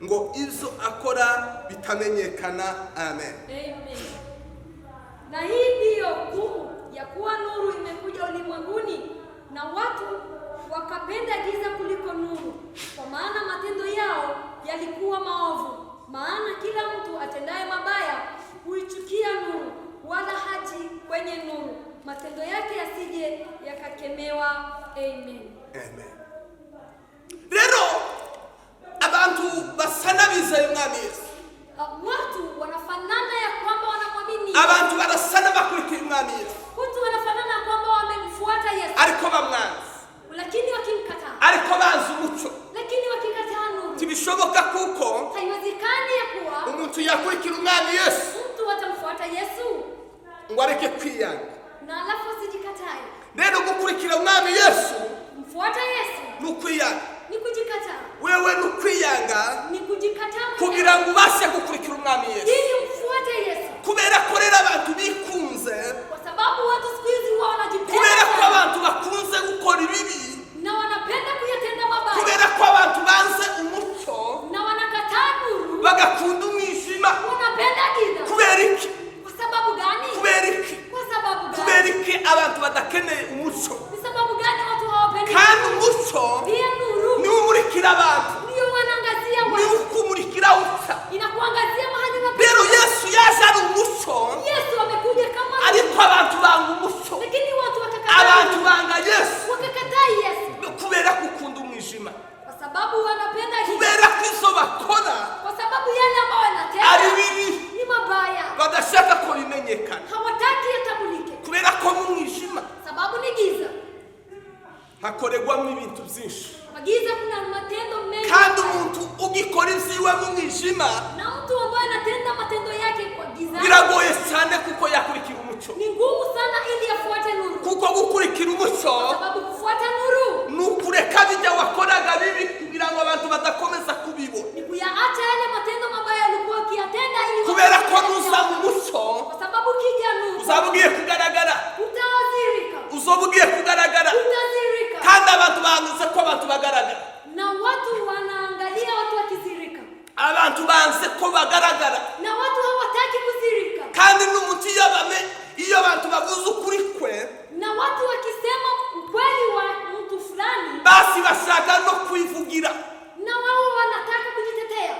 S1: ngo ibyo akora bitamenyekana. Amen.
S2: Amen. Na hii ndiyo hukumu ya kuwa nuru imekuja ulimwenguni na watu wakapenda giza kuliko nuru, kwa maana matendo yao yalikuwa maovu. Maana kila mtu atendaye mabaya huichukia nuru, wala haji kwenye nuru, matendo yake yasije yakakemewa. Amen.
S1: Amen. Rero abantu basa n'abizeye Umwami Yesu,
S2: Watu wanafanana ya kwamba wanamwamini Yesu.
S1: Abantu barasa n'abakurikiye Umwami Yesu,
S2: Watu wanafanana ya kwamba wamemfuata Yesu,
S1: ariko bamwanze,
S2: lakini wakimkataa,
S1: ariko banze umuco.
S2: lakini wakikataa nuru.
S1: Ntibishoboka kuko
S2: Haiwezekani ya kuwa
S1: umuntu yakurikira Umwami Yesu
S2: mtu atamfuata Yesu
S1: ngo areke kwiyanga.
S2: Na alafu asijikatae.
S1: Rero gukurikira Umwami Yesu
S2: Mfuata Yesu
S1: ni ukwiyanga.
S2: Ni kujikataa,
S1: Wewe ni ukwiyanga
S2: ni kujikataa mwenyewe
S1: kugira ngo ubashe gukurikira Umwami Yesu.
S2: Ili umfuate Yesu,
S1: Kubera ko rero abantu bikunze,
S2: kwa sababu watu siku hizi huwa wanajipenda
S1: kubera ko
S2: sana
S1: abantu bakunze gukora ibibi,
S2: na wanapenda kuyatenda mabaya
S1: kubera ko abantu banze umuco,
S2: na wanakataa nuru,
S1: bagakunda umwijima.
S2: Wanapenda giza.
S1: Kubera iki?
S2: Kwa sababu gani?
S1: Kubera iki?
S2: Kwa sababu
S1: Kubera
S2: gani?
S1: iki abantu badakeneye umuco?
S2: Ni sababu gani
S1: Hakorerwamo ibintu byinshi.
S2: Kwa giza kuna matendo mengi.
S1: Kandi umuntu ugikora ibyiwe mu mwijima,
S2: Na mtu ambaye anatenda matendo yake kwa giza,
S1: biragoye cyane kuko yakurikira umucyo.
S2: Ni ngumu sana ili afuate nuru.
S1: Kuko gukurikira umucyo
S2: Kwa sababu kufuata nuru
S1: ni ukureka bijya wakoraga bibi kugira ngo abantu badakomeza kubibona.
S2: Ni kuyaacha yale matendo mabaya alikuwa ukiyatenda ili
S1: Kubera ko nuza mu mucyo,
S2: kwa sababu ukija nuru
S1: uzaba ugiye kugaragara.
S2: Utazirika.
S1: Uzoba ugiye kugaragara.
S2: Utazirika.
S1: Kandi abantu banze ko abantu bagaragara.
S2: Na watu wanaangalia watu wakizirika.
S1: Abantu banze ko bagaragara.
S2: Na watu hawataki kuzirika.
S1: Kandi n'umuntu iyo bame iyo abantu bavuze ukuri kwe,
S2: Na watu wakisema ukweli wa mtu fulani,
S1: basi bashaka no kwivugira,
S2: na wao wanataka kujitetea,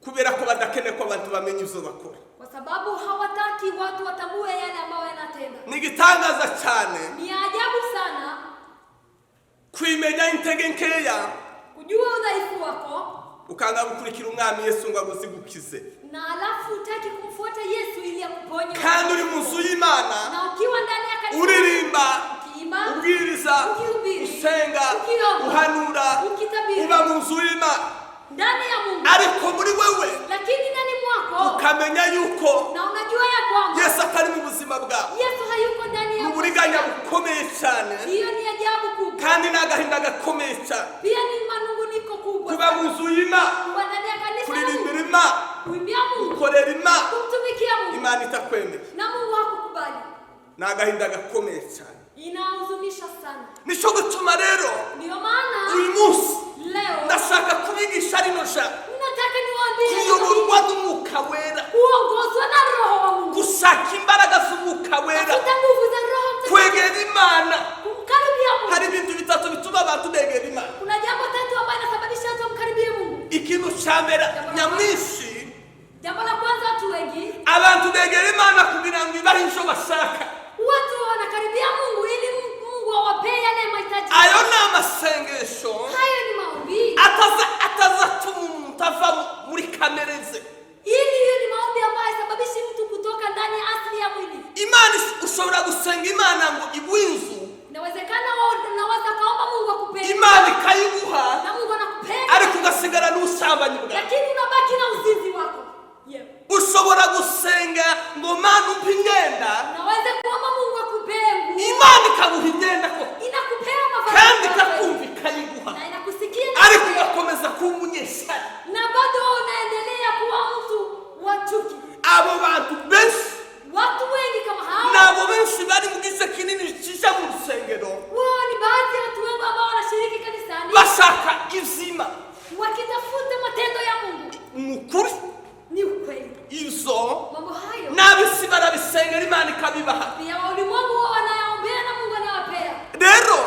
S1: kubera ko badakeneye ko abantu bamenya ibyo bakora.
S2: Kwa sababu hawataki watu watambue yale ambayo yanatenda.
S1: Ni igitangaza cyane
S2: Ni ajabu sana
S1: kwimenya intege nkeya,
S2: kujua udhaifu wako
S1: ukanga gukurikira umwami Yesu ngo aguzigukize,
S2: na alafu hutaki kumfuata Yesu ili akuponye.
S1: Kandi uri mu nzu y'Imana,
S2: Na ukiwa ndani ya kanisa,
S1: uririmba,
S2: ukiimba,
S1: ubwiriza,
S2: ukihubiri,
S1: usenga,
S2: ukiomba,
S1: uhanura,
S2: ukitabiri,
S1: uba mu nzu y'Imana,
S2: ndani ya Mungu,
S1: ariko muri wewe
S2: lakini ndani mwako
S1: ukamenya yuko
S2: na unajua ya kwamba
S1: Yesu atari mu buzima bwawe.
S2: Yesu hayuko ndani
S1: Ni
S2: ya
S1: uburiganya bukomeye cyane,
S2: Hiyo ni ajabu kubwa,
S1: kandi ni agahinda gakomeye cyane
S2: pia ni manunguniko kubwa
S1: kuba mu nzu y'Imana,
S2: kuwa ndani ya kanisa la
S1: kuririmbira
S2: Mungu,
S1: Imana,
S2: kuimbia Mungu,
S1: gukorera Imana,
S2: kumtumikia Mungu,
S1: Imana itakwemeye.
S2: Na Mungu hakukubali.
S1: Ni agahinda gakomeye cyane.
S2: Inahuzunisha sana.
S1: Nicyo gituma rero
S2: Ndiyo maana
S1: uyu munsi
S2: leo
S1: ndashaka kubigisha rino jambo,
S2: nataka niwaambie
S1: kuyoborwa n'Umwuka Wera,
S2: kuongozwa na Roho wa Mungu,
S1: gushaka imbaraga z'Umwuka Wera,
S2: tafuta nguvu za Roho Mtakatifu,
S1: kwegera Imana.
S2: Kumkaribia Mungu.
S1: Hari ibintu bitatu bituma abantu begera Imana.
S2: Kuna jambo tatu ambayo inasababisha watu wamkaribie Mungu.
S1: Ikintu cya mbere, nyamwinshi,
S2: Jambo la kwanza, watu wengi,
S1: abantu begera Imana kugira ngo ibahe icyo bashaka.
S2: Watu wanakaribia Mungu ili Mungu awapee yale mahitaji.
S1: Ayo ni amasengesho
S2: Hayo ni maombi
S1: ataza atazatuma umuntu ava muri kamere ze.
S2: Ili hiyo ni maombi ambayo hasababishi mtu kutoka ndani ya asili ya mwili.
S1: Imana ushobora gusenga Imana ngo iguhe inzu,
S2: Inawezekana wewe unaweza kaomba Mungu akupee,
S1: Imana ikayiguha,
S2: na Mungu anakupenda,
S1: ariko ugasigara n'ubusambanyi bwawe.
S2: Lakini unabaki na uzinzi wako. Yeah.
S1: Ushobora gusenga ngo Mana umpe imyenda,
S2: Unaweza kuomba Mungu akupee nguo,
S1: Imana ikaguha imyenda koko,
S2: inakupea mavazi
S1: kandi
S2: yako.
S1: ikakumva ikayiguha,
S2: Na inakusikia
S1: ariko ugakomeza kuba umunyeshyari.
S2: Na bado unaendelea kuwa mtu wa chuki.
S1: Abo bantu benshi,
S2: Watu wengi kama hao,
S1: ni abo benshi bari mu gice kinini kijya mu rusengero,
S2: wao ni baadhi ya watu wengi ambao wanashiriki kanisani
S1: bashaka izima.
S2: Wakitafuta matendo ya Mungu.
S1: Ni ukuri.
S2: Ni ukweli.
S1: Izo
S2: Mambo hayo
S1: n'ab'isi barabisengera Imana ikabibaha.
S2: Pia wa ulimwengu wao wanayaombea na Mungu anawapea.
S1: Rero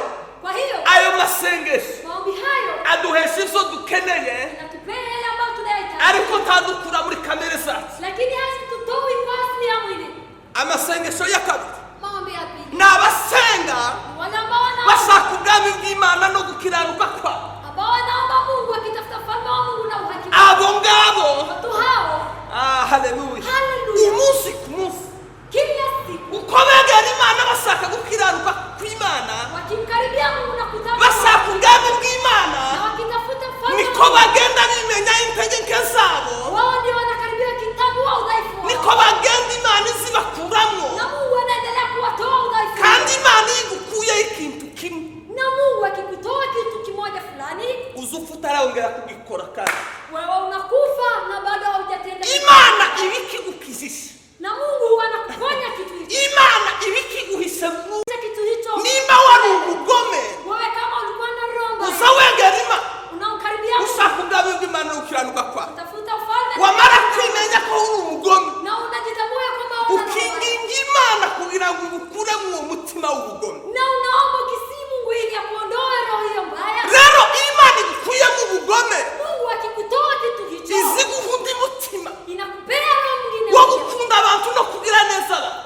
S2: Kwa hiyo
S1: ayo masengesho
S2: maombi hayo
S1: aduhesha izo dukeneye,
S2: inatupea yale ambayo tunayahitaji,
S1: ariko tadukura muri kamere zacu.
S2: Lakini hazitutoi kwa asili ya mwili.
S1: Amasengesho ya kabiri,
S2: Maombi ya pili
S1: ni abasenga
S2: ni wale ambao wanaomba,
S1: bashaka ubwami bw'Imana no gukiranuka kwabo.
S2: Ambao wanaomba Mungu wakitafuta ufalme wa Mungu na uhaki wake.
S1: Abo ngabo,
S2: Watu hao,
S1: ah, haleluya,
S2: Haleluya.
S1: Umunsi ku munsi,
S2: kila siku
S1: uko begera Imana bashaka gukiranuka kw'Imana,
S2: wakimkaribia Mungu na kutaka
S1: bashaka ubwami bw'Imana,
S2: na wakitafuta ufalme
S1: niko
S2: wa Mungu,
S1: bagenda bimenya intege nke zabo,
S2: wao ndio wanakaribia wakitambua udhaifu wao,
S1: niko bagenda Imana izibakuramo.
S2: Na Mungu anaendelea kuwatoa udhaifu
S1: Kandi
S2: wao.
S1: Imana iyo igukuyeho ikintu kimwe,
S2: Na Mungu akikutoa kitu kimoja fulani,
S1: uza upfa utarongera kugikora kandi.
S2: Wewe unakufa na bado haujatenda kitu.
S1: Imana iba ikigukijije.
S2: Na Mungu huwa anakuponya kitu hicho.
S1: Imana iba ikiguhishe mu
S2: Kitu hicho.
S1: nimba wari umugome,
S2: Wewe kama ulikuwa na roho mbaya,
S1: uza wegera Imana,
S2: unamkaribia Mungu,
S1: ushaka ubwami bw'Imana no gukiranuka kwawe,
S2: utafuta ufalme
S1: wamara kwimenya ko uri umugome,
S2: na unajitambua kwamba wewe una roho mbaya,
S1: ukinginga Imana kugira ngo ubukuremo uwo mutima w'ubugome.
S2: Na unaomba ukisii Mungu ili akuondoe roho hiyo mbaya.
S1: Rero iyo Imana igukuyemo ubugome,
S2: Mungu akikutoa kitu hicho,
S1: iziguha undi mutima
S2: inakupea roho mwingine
S1: wo gukunda abantu no kugira neza abantu.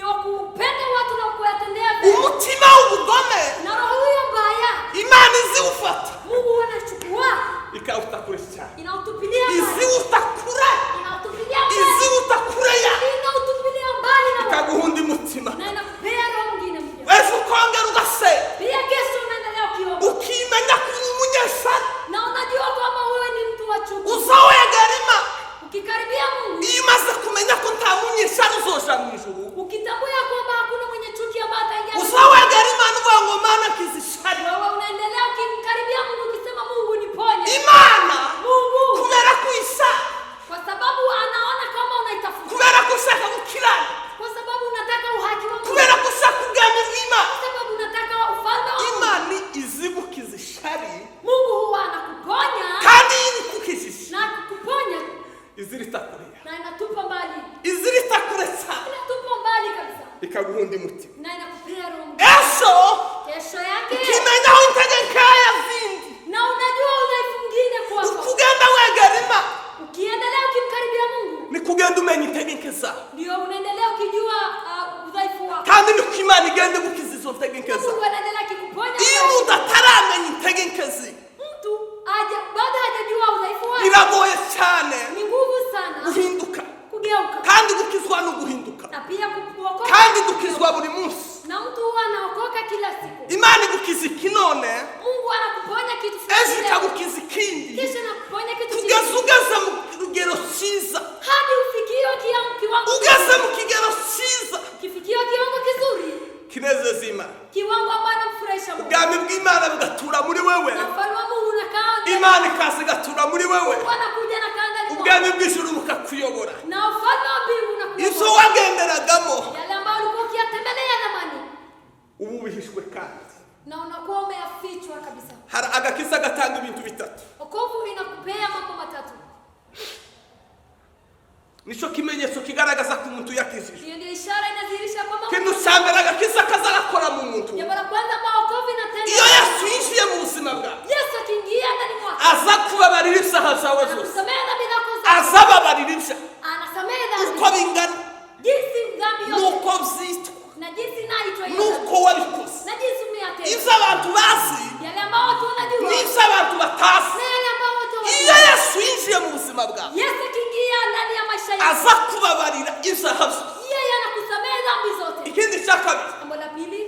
S2: wa kupenda watu na kuwatendea mema.
S1: Umutima w'ubugome,
S2: Na roho hiyo mbaya,
S1: Imana iziwufata
S2: Mungu anachukua,
S1: ikawuta kure cyane,
S2: inautupilia mbali,
S1: iziwuta kure,
S2: inautupilia mbali,
S1: iziwuta kure ya
S2: inautupilia mbali na wewe,
S1: ikaguha undi mutima.
S2: Na inakupea roho mwingine mpya. Roho Mtakatifu.
S1: Ejo
S2: Kesho yake
S1: ukimenyaho intege nkeya zindi.
S2: Na unajua udhaifu mwingine kwako.
S1: Uko ugenda wegera Imana,
S2: Ukiendelea ukimkaribia Mungu,
S1: ni kugenda umenya intege nke zawe,
S2: ndio unaendelea ukijua udhaifu wako.
S1: kandi niko Imana igenda igukiza izo ntege nke
S2: Na
S1: zawe.
S2: Mungu anaendelea akikuponya.
S1: Iyo umuntu ataramenya intege nke ziwe,
S2: Mtu bado hajajua udhaifu wake.
S1: biragoye cyane
S2: Ni nguvu sana
S1: guhinduka.
S2: kugeuka.
S1: Kandi gukizwa ni uguhinduka.
S2: Na pia kuokoka.
S1: Kandi dukizwa buri munsi.
S2: Na mtu huwa anaokoka kila siku.
S1: Imana igukiza iki none,
S2: Mungu anakuponya kitu
S1: ejo
S2: fulani leo.
S1: ikagukiza ikindi,
S2: Kisha anakuponya kitu
S1: kugeza
S2: kingine.
S1: ugeze mu rugero cyiza,
S2: Hadi ufikie kiwango
S1: ugeze mu kigero cyiza
S2: kifikie kiwango kizuri,
S1: kinezeza Imana,
S2: kiwango ambacho anamfurahisha Mungu.
S1: ubwami bw'Imana bugatura muri wewe,
S2: Na ufalme wa Mungu unakaa ndani.
S1: Imana ikaza igatura muri wewe,
S2: Mungu anakuja na kaa ndani mwako.
S1: ubwami bw'ijuru bukakuyobora.
S2: Na ufalme wa mbingu
S1: Ibyo
S2: unakuongoza.
S1: wagenderagamo
S2: Yale ambayo ulikuwa ukiyatembelea zamani
S1: ubu bihishwe kandi
S2: na unakuwa umeyafichwa kabisa.
S1: Hari agakiza gatanga ibintu bitatu.
S2: Wokovu inakupea mambo matatu.
S1: Nicyo kimenyetso kigaragaza ko umuntu yakijijwe.
S2: Hiyo ndio ishara inadhihirisha kwamba
S1: Ikintu cya mbere agakiza kazagakora mu muntu,
S2: jambo la kwanza ambao wokovu inatenda,
S1: iyo Yesu yinjiye mu buzima bwawe,
S2: Yesu akiingia ndani mwako,
S1: aza kubabarira ibyaha byawe byose.
S2: anakusamehe dhambi zako zote.
S1: Aza ababarira ibyaha
S2: Anasamehe
S1: uko
S2: dhambi
S1: bingana,
S2: jinsi dhambi yote
S1: nuko byitwa,
S2: na jinsi inaitwa hiyo dhambi,
S1: nuko wabikoze,
S2: na jinsi umeyatenda,
S1: ibyo abantu bazi
S2: yale ambao watu wanajua
S1: n'ibyo abantu batazi.
S2: Na yale ambao watu
S1: Iyo
S2: hawajui.
S1: Yesu yinjiye mu buzima bwawe,
S2: Yesu akiingia ndani ya maisha yako,
S1: aza kubabarira ibyaha byose.
S2: Yeye anakusamehe dhambi zote.
S1: Ikindi cya kabiri,
S2: Jambo la pili,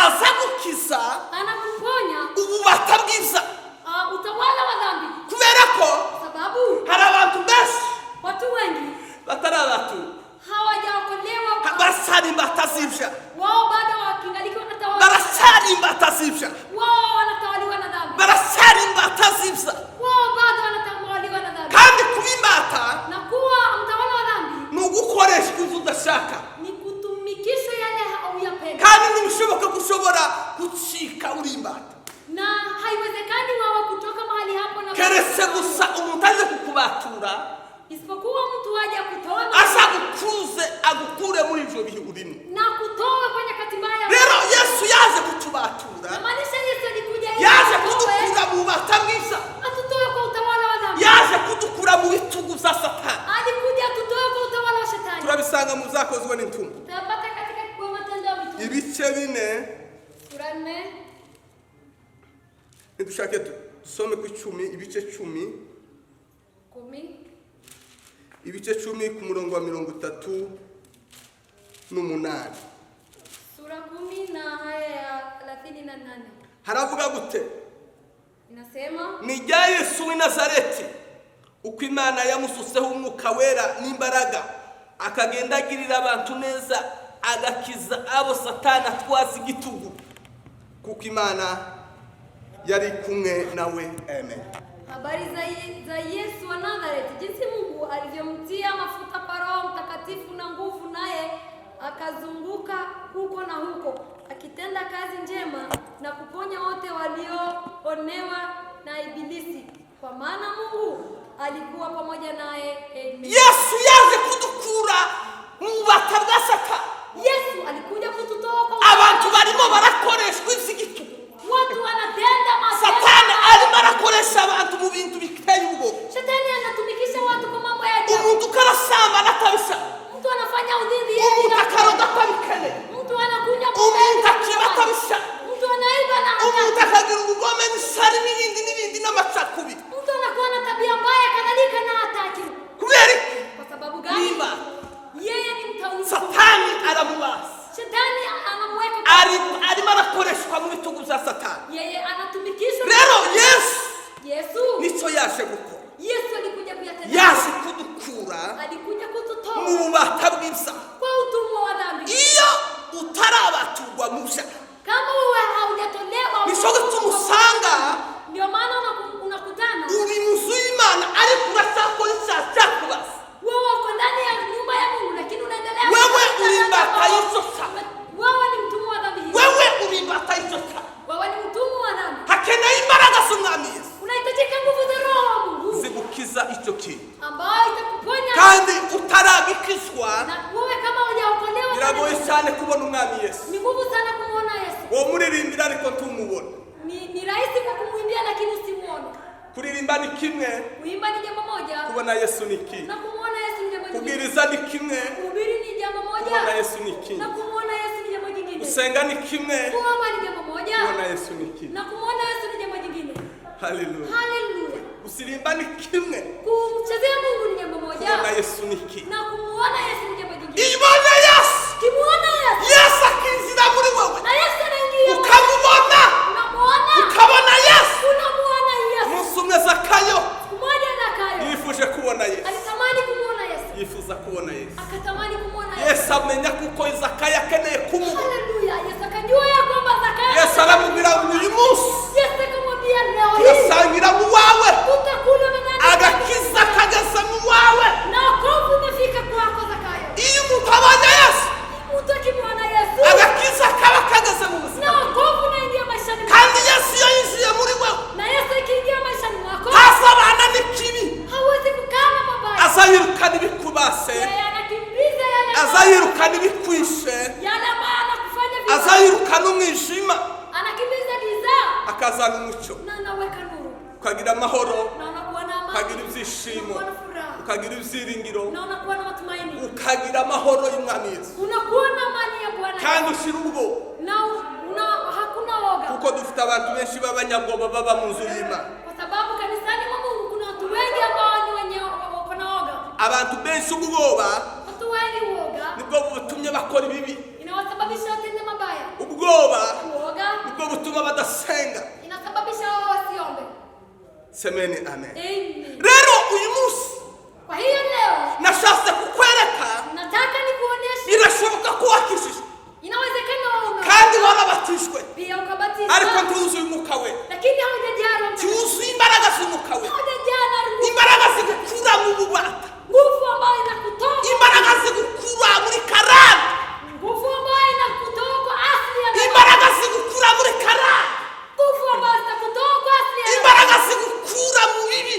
S1: aza gukiza
S2: anakuponya
S1: ububata bw'ibyaha,
S2: utawala wa dhambi,
S1: kubera ko
S2: sababu
S1: hari abantu benshi
S2: watu wengi
S1: batarabatura,
S2: hawajaokolewa,
S1: baracyari imbata z'ibyaha,
S2: wao bado wakingaliki wanatawaliwa,
S1: baracyari imbata z'ibyaha,
S2: wao wanatawaliwa na dhambi,
S1: baracyari imbata z'ibyaha.
S2: Wao bado wanatawaliwa na dhambi.
S1: Kandi kuba imbata
S2: Na kuwa mtawala wa dhambi
S1: ni ugukoreshwa ibyo udashaka,
S2: ni kutumikishwa yale hauyapenda,
S1: kandi ntibishoboka ko ushobora gucika uri imbata,
S2: na haiwezekani wawe kutoka mahali hapo na
S1: keretse gusa umuntu aje kukubatura,
S2: isipokuwa mtu aje akutoe
S1: aza agukuze, agukure muri ibyo bihe urimo.
S2: Na kutoa kwa nyakati mbaya.
S1: Rero Yesu yaje kutubatura,
S2: Namaanisha Yesu alikuja ili
S1: yaje
S2: atutoe,
S1: kudukura mu bubata bwiza,
S2: atutoe kwa utawala wa dhambi.
S1: Yaje kudukura mu bitugu bya Satani.
S2: Alikuja atutoe kwa utawala wa shetani.
S1: Turabisanga mu Byakozwe n'Intumwa,
S2: Tutapata katika kwa Matendo ya Mitume
S1: ibice 4.
S2: sura 4.
S1: Nidushake dusome ku 10, ibice 10,
S2: 10,
S1: ibice 10 ku murongo wa 38.
S2: Sura 10 na haya ya 38.
S1: Haravuga gute?
S2: Inasema,
S1: Ni irya Yesu w'i Nazareti, uko Imana yamusutseho Umwuka Wera n'imbaraga, akagenda agirira abantu neza, agakiza abo Satani atwaza igitugu, kuko Imana yari kumwe nawe. Amen.
S2: Habari za Yesu wa Nazareti, jinsi Mungu alivyomtia mafuta kwa Roho Mtakatifu na nguvu, naye akazunguka huko na huko akitenda kazi njema na kuponya wote walioonewa na Ibilisi, kwa maana Mungu alikuwa pamoja naye. Amen.
S1: Yesu yaje kudukura mu bubata bwa Satani.
S2: Yesu alikuja kututoa kwa
S1: Abantu barimo barakoreshwa iby'igitugu.
S2: Watu wanatenda matendo.
S1: Satani arimo arakoresha abantu mu bintu biteye ubwoba.
S2: Shetani anatumikisha watu kwa mambo ya ajabu.
S1: Umuntu ukarasambana atabishaka,
S2: Mtu anafanya uzinzi yeye
S1: umuntu
S2: bila
S1: akaroga atabikeneye,
S2: Mtu anakunywa pombe
S1: umuntu
S2: bila
S1: akiba
S2: kunywa.
S1: atabishaka,
S2: Mtu anaiba na
S1: umuntu
S2: hataki.
S1: akagira ubugome n'ishyari n'ibindi n'ibindi n'amacakubiri.
S2: Mtu anakuwa na tabia mbaya kadhalika na hataki.
S1: Kubera iki?
S2: Kwa sababu gani?
S1: Nimba
S2: Yeye ni mtawala.
S1: Satani aramubaza,
S2: Shetani anamweka
S1: arimo arakoreshwa mu bitugu bya Satani.
S2: Yeye anatumikishwa.
S1: Rero Yesu
S2: Yesu
S1: nicyo yaje gukora.
S2: Yesu alikuja kuyatenda.
S1: Yaje kudukura
S2: Alikuja
S1: mu
S2: kututoa
S1: bubata bw'ibyaha.
S2: kwa utumwa wa dhambi.
S1: Iyo utarabaturwa mu byaha,
S2: Kama wewe haujatolewa,
S1: nicyo gituma usanga
S2: ndio maana unakutana
S1: uri mu nzu y'Imana ariko uracyakora icyaha cyakubaza.
S2: Wewe uko ndani ya nyumba ya Mungu lakini unaendelea
S1: Wewe
S2: kutenda
S1: uri imbata
S2: dhambi.
S1: y'icyo cyaha.
S2: Wewe ni mtumwa wa dhambi hiyo.
S1: Wewe uri imbata y'icyo cyaha.
S2: Wewe ni mtumwa wa dhambi.
S1: Hakeneye imbaraga z'Umwami Yesu
S2: Unahitajika nguvu za Roho wa Mungu
S1: zigukiza icyo kintu.
S2: Ambayo itakuponya.
S1: Kandi utaragikizwa,
S2: Na wewe kama hujaokolewa,
S1: biragoye cyane kubona Umwami Yesu.
S2: Ni ngumu sana
S1: Kuririmba ni kimwe,
S2: Kuimba ni jambo moja
S1: kubona Yesu ni ikindi.
S2: na kumuona Yesu ni jambo jingine.
S1: Kubwiriza ni kimwe,
S2: Kuhubiri ni jambo
S1: kubona
S2: moja
S1: Yesu ni ikindi.
S2: na kumuona Yesu ni jambo jingine.
S1: Gusenga ni kimwe,
S2: Kuomba ni jambo moja
S1: kubona Yesu ni ikindi.
S2: na kumuona Yesu ni jambo jingine.
S1: Haleluya.
S2: Haleluya!
S1: Gusirimba ni kimwe,
S2: Kumchezea Mungu ni jambo moja
S1: kubona Yesu ni ikindi.
S2: na kumuona Yesu ni jambo jingine.
S1: Iyo ubonye Yesu,
S2: Kimuona Yesu
S1: Yesu akinjira muri wowe,
S2: na Yesu anaingia,
S1: ukamubona,
S2: unamuona,
S1: ukabona Yesu.
S2: unamuona Yesu.
S1: Umunsi umwe Zakayo
S2: Siku moja Zakayo
S1: yifuje kubona Yesu,
S2: alitamani kumuona Yesu,
S1: yifuza kubona Yesu.
S2: akatamani kumuona Yesu.
S1: Yesu amenya kuko Zakayo akeneye kumubona.
S2: Haleluya! Yesu akajua ya kwamba Zakayo,
S1: Yesu aramubwira ngo uyu munsi
S2: Yesu akamwambia leo hii
S1: turasangira mu wawe,
S2: tutakula manani
S1: agakiza kageze mu wawe.
S2: na wokovu umefika kwako Zakayo.
S1: Iyo umuntu abonye Yesu,
S2: Mtu akimwona Yesu
S1: agakiza kaba kageze mu buzima.
S2: na wokovu unaingia maishani mwako,
S1: Kandi Yesu iyo yinjiye muri wewe,
S2: na Yesu akiingia maishani mwako
S1: ntazabana n'ikibi,
S2: hawezi kukaa na mabaya.
S1: azayirukana ibikubase,
S2: Yeye anakimbiza yale ambayo-
S1: azayirukana ibikwishe,
S2: yale ambayo anakufanya vibaya,
S1: azayirukana umwijima,
S2: anakimbiza giza
S1: akazana umucyo,
S2: na anaweka nuru,
S1: ukagira amahoro,
S2: na unakuwa na amani,
S1: ukagira ibyishimo,
S2: unakuwa na furaha,
S1: ukagira ibyiringiro,
S2: na unakuwa na matumaini,
S1: ukagira amahoro y'Umwami Yesu,
S2: unakuwa na amani ya Bwana
S1: kandi ushira ubwoba,
S2: na una, hakuna woga,
S1: kuko dufite abantu benshi b'abanyabwoba baba mu nzu y'Imana.
S2: kwa sababu kanisani mwa Mungu kuna watu wengi ambao ni wenye wako na woga.
S1: Abantu benshi ubwoba
S2: Watu wengi uoga
S1: nibwo butumye bakora ibibi,
S2: inawasababisha watende mabaya.
S1: ubwoba
S2: Uoga
S1: nibwo butuma badasenga.
S2: inasababisha wao wasiombe.
S1: Semeni amen.
S2: Amen.
S1: Rero uyu munsi
S2: Kwa hiyo leo
S1: nashatse kukwereka
S2: nataka nikuoneshe
S1: birashoboka ko wakijijwe
S2: inawezekana wewe ume
S1: kandi warabatijwe,
S2: pia ukabatizwa,
S1: ariko ntiwuzuye umwuka we,
S2: lakini haujajaa Roho Mtakatifu,
S1: ntiwuzuye imbaraga z'umwuka we,
S2: haujajaa na nguvu,
S1: imbaraga zigukura mu bubata,
S2: nguvu ambayo inakutoa,
S1: imbaraga zigukura muri karande,
S2: nguvu ambayo inakutoa kwa asili ya dhambi,
S1: imbaraga zigukura muri karande,
S2: nguvu ambayo zitakutoa kwa asili ya dhambi,
S1: imbaraga zigukura mu bibi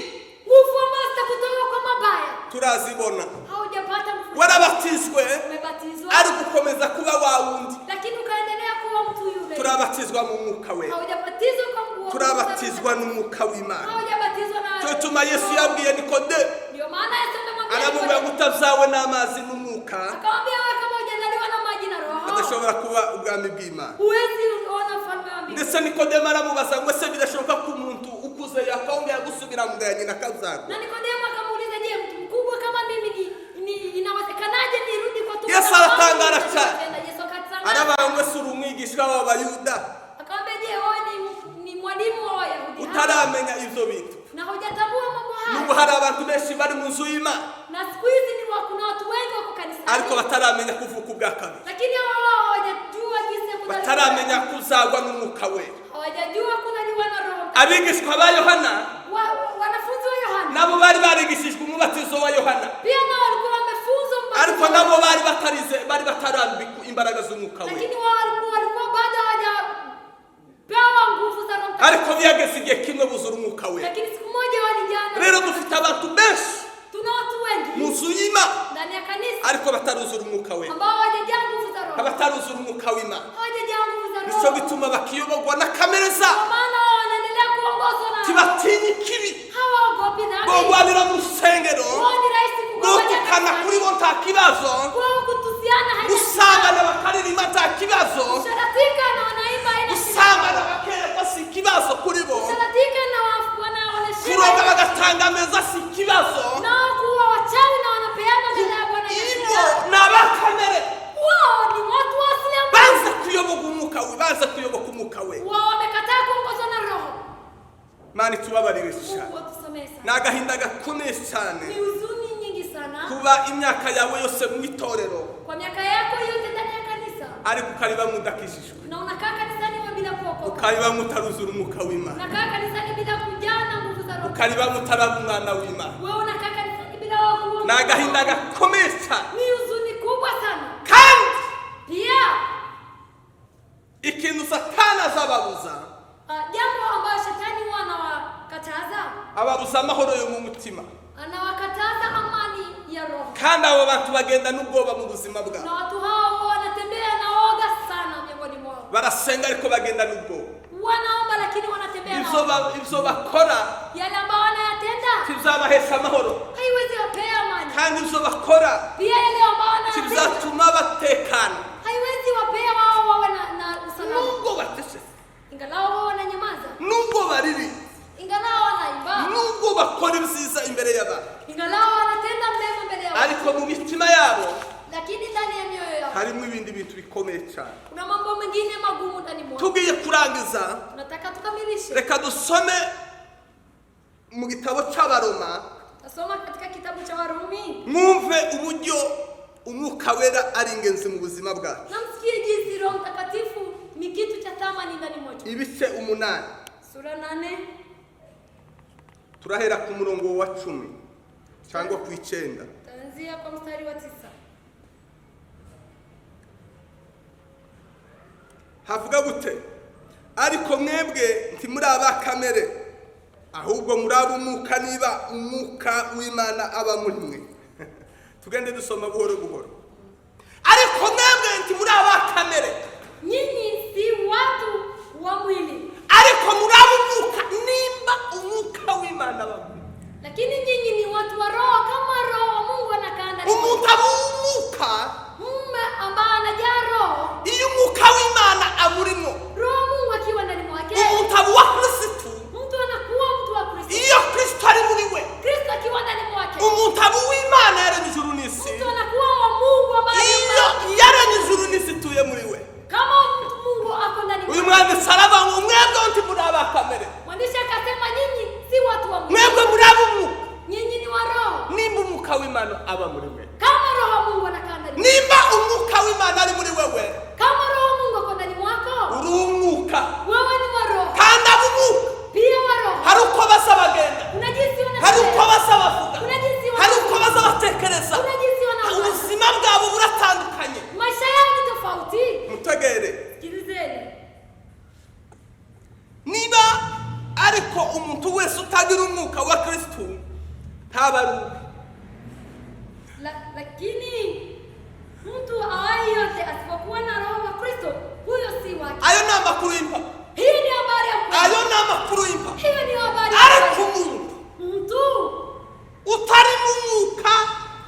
S2: nguvu ambazo zitakutoa kwa mabaya.
S1: turazibona.
S2: Haujapata nguvu,
S1: Warabatijwe
S2: umebatizwa
S1: ari gukomeza kuba wa wundi,
S2: lakini ukaendelea kuwa mtu yule.
S1: turabatizwa mu mwuka we,
S2: Haujabatizwa kwa nguvu,
S1: turabatizwa n'umwuka w'Imana.
S2: haujabatizwa na
S1: Cyo gituma Yesu yabwiye Nikodemu,
S2: Ndio maana Yesu amemwambia
S1: aramubwira ngo
S2: Nikodemo,
S1: utabyawe n'amazi n'umwuka
S2: akamwambia wewe kama hujazaliwa na maji na Roho
S1: adashobora kuba ubwami bw'Imana.
S2: huwezi ona ufalme wa mbinguni.
S1: Ndetse Nikodemu aramubaza ngo ese birashoboka ko umuntu ukuze yakongera gusubira mu nda ya nyina akabyarwa?
S2: Na Nikodemo akamuuliza, je, mtu mkubwa kama mimi ni inawezekanaje nirudi kwa tumbo
S1: Yesu
S2: la mama?
S1: aratangara cyane.
S2: Tena Yesu akatangaza.
S1: Aravuga ngo ese uri umwigisha w'Abayuda
S2: Akamwambia, je, wewe ni mwalimu wa Wayahudi hawa
S1: utaramenya ibyo bintu?
S2: na hujatambua mambo
S1: N'ubu
S2: haya?
S1: hari abantu benshi bari mu nzu y'Imana
S2: Na siku hizi ni kuna watu wengi wako kanisani,
S1: ariko bataramenya kuvuka ubwa kabiri,
S2: lakini hawa wao hawajajua jinsi ya kuzaliwa,
S1: bataramenya kuzagwa n'umwuka we.
S2: hawajajua kuzaliwa na Roho Mtakatifu.
S1: Abigishwa ba Yohana
S2: Wanafunzi wa Yohana
S1: nabo bari barigishijwe umubatizo wa Yohana,
S2: pia nao walikuwa wamefunzwa mbatizo,
S1: ariko nabo bari batarize, bari batarambikwa imbaraga z'umwuka we.
S2: lakini wao walikuwa bado hawajapewa nguvu za Roho Mtakatifu.
S1: Ariko byageze igihe kimwe buzura umwuka we.
S2: Lakini siku moja walijana.
S1: Rero dufite abantu benshi
S2: Tuna watu wengi
S1: mu nzu y'Imana
S2: ndani ya kanisa
S1: ariko bataruzura umwuka we,
S2: ambao hawajajaa nguvu za Roho,
S1: abataruzura umwuka w'Imana.
S2: hawajajaa nguvu za
S1: Nicyo
S2: Roho.
S1: gituma bakiyoborwa na kamere zabo,
S2: Kwa maana wao wanaendelea kuongozwa na
S1: ntibatinya ikibi,
S2: hawaogopi dhambi.
S1: bogwanira mu rusengero,
S2: Wao ni rahisi kugombana
S1: botukana
S2: kanisani.
S1: kuri bo nta kibazo,
S2: Wao kutusiana haina shida.
S1: gusambana bakaririmba nta kibazo,
S2: Kusharatika na wanaimba haina shida.
S1: gusambana bakerekwa si ikibazo kuri bo,
S2: Kusharatika na wanaoneshewa
S1: kuroga bagatanga ameza si ikibazo.
S2: nao kuwa wachawi na wanapeana mbele ya Bwana Yesu.
S1: Ibyo ni abakamere
S2: Wao ni watu wa asili ya Mungu.
S1: banze kuyoboka umwuka we, banze kuyoboka umwuka we.
S2: Wao wamekataa kuongozwa na Roho.
S1: Mana itubabarire cyane.
S2: Mungu atusamehe
S1: Ni
S2: sana.
S1: agahinda gakomeye cyane
S2: Ni huzuni nyingi sana
S1: kuba imyaka yawe yose mu itorero
S2: kwa miaka yako yote ndani ya kanisa
S1: ariko ukariba mudakijijwe,
S2: na unakaa kanisani wewe bila kuokoka,
S1: ukariba mutaruzura umwuka w'Imana,
S2: unakaa kanisani bila kujaa na nguvu za Roho.
S1: ukariba mutaraba umwana w'Imana.
S2: Wewe unakaa kanisani bila wewe kuwa
S1: Ni agahinda gakomeye cyane.
S2: Ni huzuni kubwa sana.
S1: Kandi
S2: Pia
S1: ikintu Satani azababuza,
S2: jambo ambayo shetani huwa anawakataza,
S1: ababuza amahoro yo mu mutima,
S2: anawakataza amani ya roho,
S1: kandi abo bantu bagenda n'ubwoba mu buzima bwabo.
S2: na watu hao huwa wanatembea na woga sana miongoni mwao.
S1: Barasenga ariko bagenda n'ubwoba.
S2: Wanaomba lakini wanatembea na
S1: Ibyo
S2: woga.
S1: ibyo bakora
S2: Yale ambayo wanayatenda wanatenda
S1: ntibizabahesha amahoro,
S2: haiwezi wapea amani,
S1: kandi ibyo bakora
S2: pia yale ambao wanatenda
S1: ntibizatuma batekana.
S2: Haiwezi wapea wao wawe na usalama.
S1: Nubwo bacecetse,
S2: Ingalao wao wananyamaza,
S1: nubwo bariri,
S2: ingalao wanaimba,
S1: nubwo bakora ibyiza imbere y'abantu,
S2: ingalao wanatenda mema mbele ya watu,
S1: ariko mu mitima yabo
S2: lakini ndani ya mioyo yao
S1: harimo ibindi bintu bikomeye cyane.
S2: Kuna mambo mengine magumu ndani mwao.
S1: Tugiye kurangiza.
S2: Tunataka tukamilishe.
S1: Reka dusome mu gitabo cy'Abaroma.
S2: Tasoma katika kitabu cha Warumi
S1: Mwumve uburyo Umwuka Wera ari ingenzi mu buzima bwacu.
S2: Na msikie jinsi Roho Mtakatifu ni kitu cha thamani ndani mwetu.
S1: Ibice 8.
S2: Sura 8.
S1: Turahera ku murongo wa 10 cyangwa ku 9.
S2: Taanzia kwa mstari wa 9.
S1: Havuga gute? Ariko mwebwe ntimuri aba kamere, ahubwo muri ab'umwuka, niba Umwuka w'Imana aba muri mwe. Tugende dusoma buhoro buhoro. Ariko mwebwe ntimuri aba kamere,
S2: Nyinyi si watu wa mwili,
S1: ariko muri ab'umwuka, nimba Umwuka w'Imana aba muri mwe.
S2: Lakini nyinyi ni watu wa roho, kama Roho wa Mungu anakaa ndani mwenu.
S1: Umuntu aba uw'umwuka
S2: Mume ambaye anajaa roho,
S1: iyo Umwuka w'Imana amurimo.
S2: Roho wa Mungu akiwa ndani mwake,
S1: Umuntu aba uwa Kirisitu
S2: mtu anakuwa mtu wa Kristo.
S1: iyo Kristo ari muri we.
S2: Kristo akiwa ndani mwake,
S1: Umuntu aba uw'Imana yaremye ijuru n'isi
S2: mtu anakuwa wa Mungu ambaye
S1: iyo yaremye ijuru n'isi ituye muri we.
S2: Kama mtu Mungu ako ndani
S1: Uyu
S2: mwake.
S1: mwanditsi aravuga ngo mwebwe ntimuri aba kamere,
S2: Mwandishi akasema nyinyi si watu wa Mungu,
S1: mwebwe muri ab'umwuka,
S2: nyinyi ni wa roho.
S1: Nimba Umwuka w'Imana aba muri mwe.
S2: Kama Roho wa Mungu anakaa ndani mwako,
S1: Nimba Umwuka w'Imana ari muri wewe,
S2: kama Roho wa Mungu ako ndani mwako,
S1: uri umwuka,
S2: wewe ni wa roho,
S1: kandi ab'umwuka
S2: pia wa roho.
S1: Hari uko baza bagenda,
S2: Kuna jinsi
S1: hari uko
S2: wanatembea,
S1: baza bavuga,
S2: kuna jinsi
S1: hari uko
S2: wanazungumza,
S1: baza batekereza,
S2: kuna jinsi wanawaza.
S1: Ubuzima bwabo buratandukanye.
S2: Maisha yao ni tofauti.
S1: Mutegere.
S2: Sikilizeni.
S1: Niba ariko umuntu wese utagira Umwuka wa Kristu ntaba ari uwe.
S2: Lakini mtu awaye yote asipokuwa na Roho wa Kristo, huyo si wake.
S1: Ayo ni amakuru y'impamo.
S2: Hiyo ni habari ya kweli.
S1: Ayo ni amakuru y'impamo.
S2: Hiyo ni habari ya
S1: Ariko
S2: kweli.
S1: umuntu
S2: Mtu
S1: utari mu Mwuka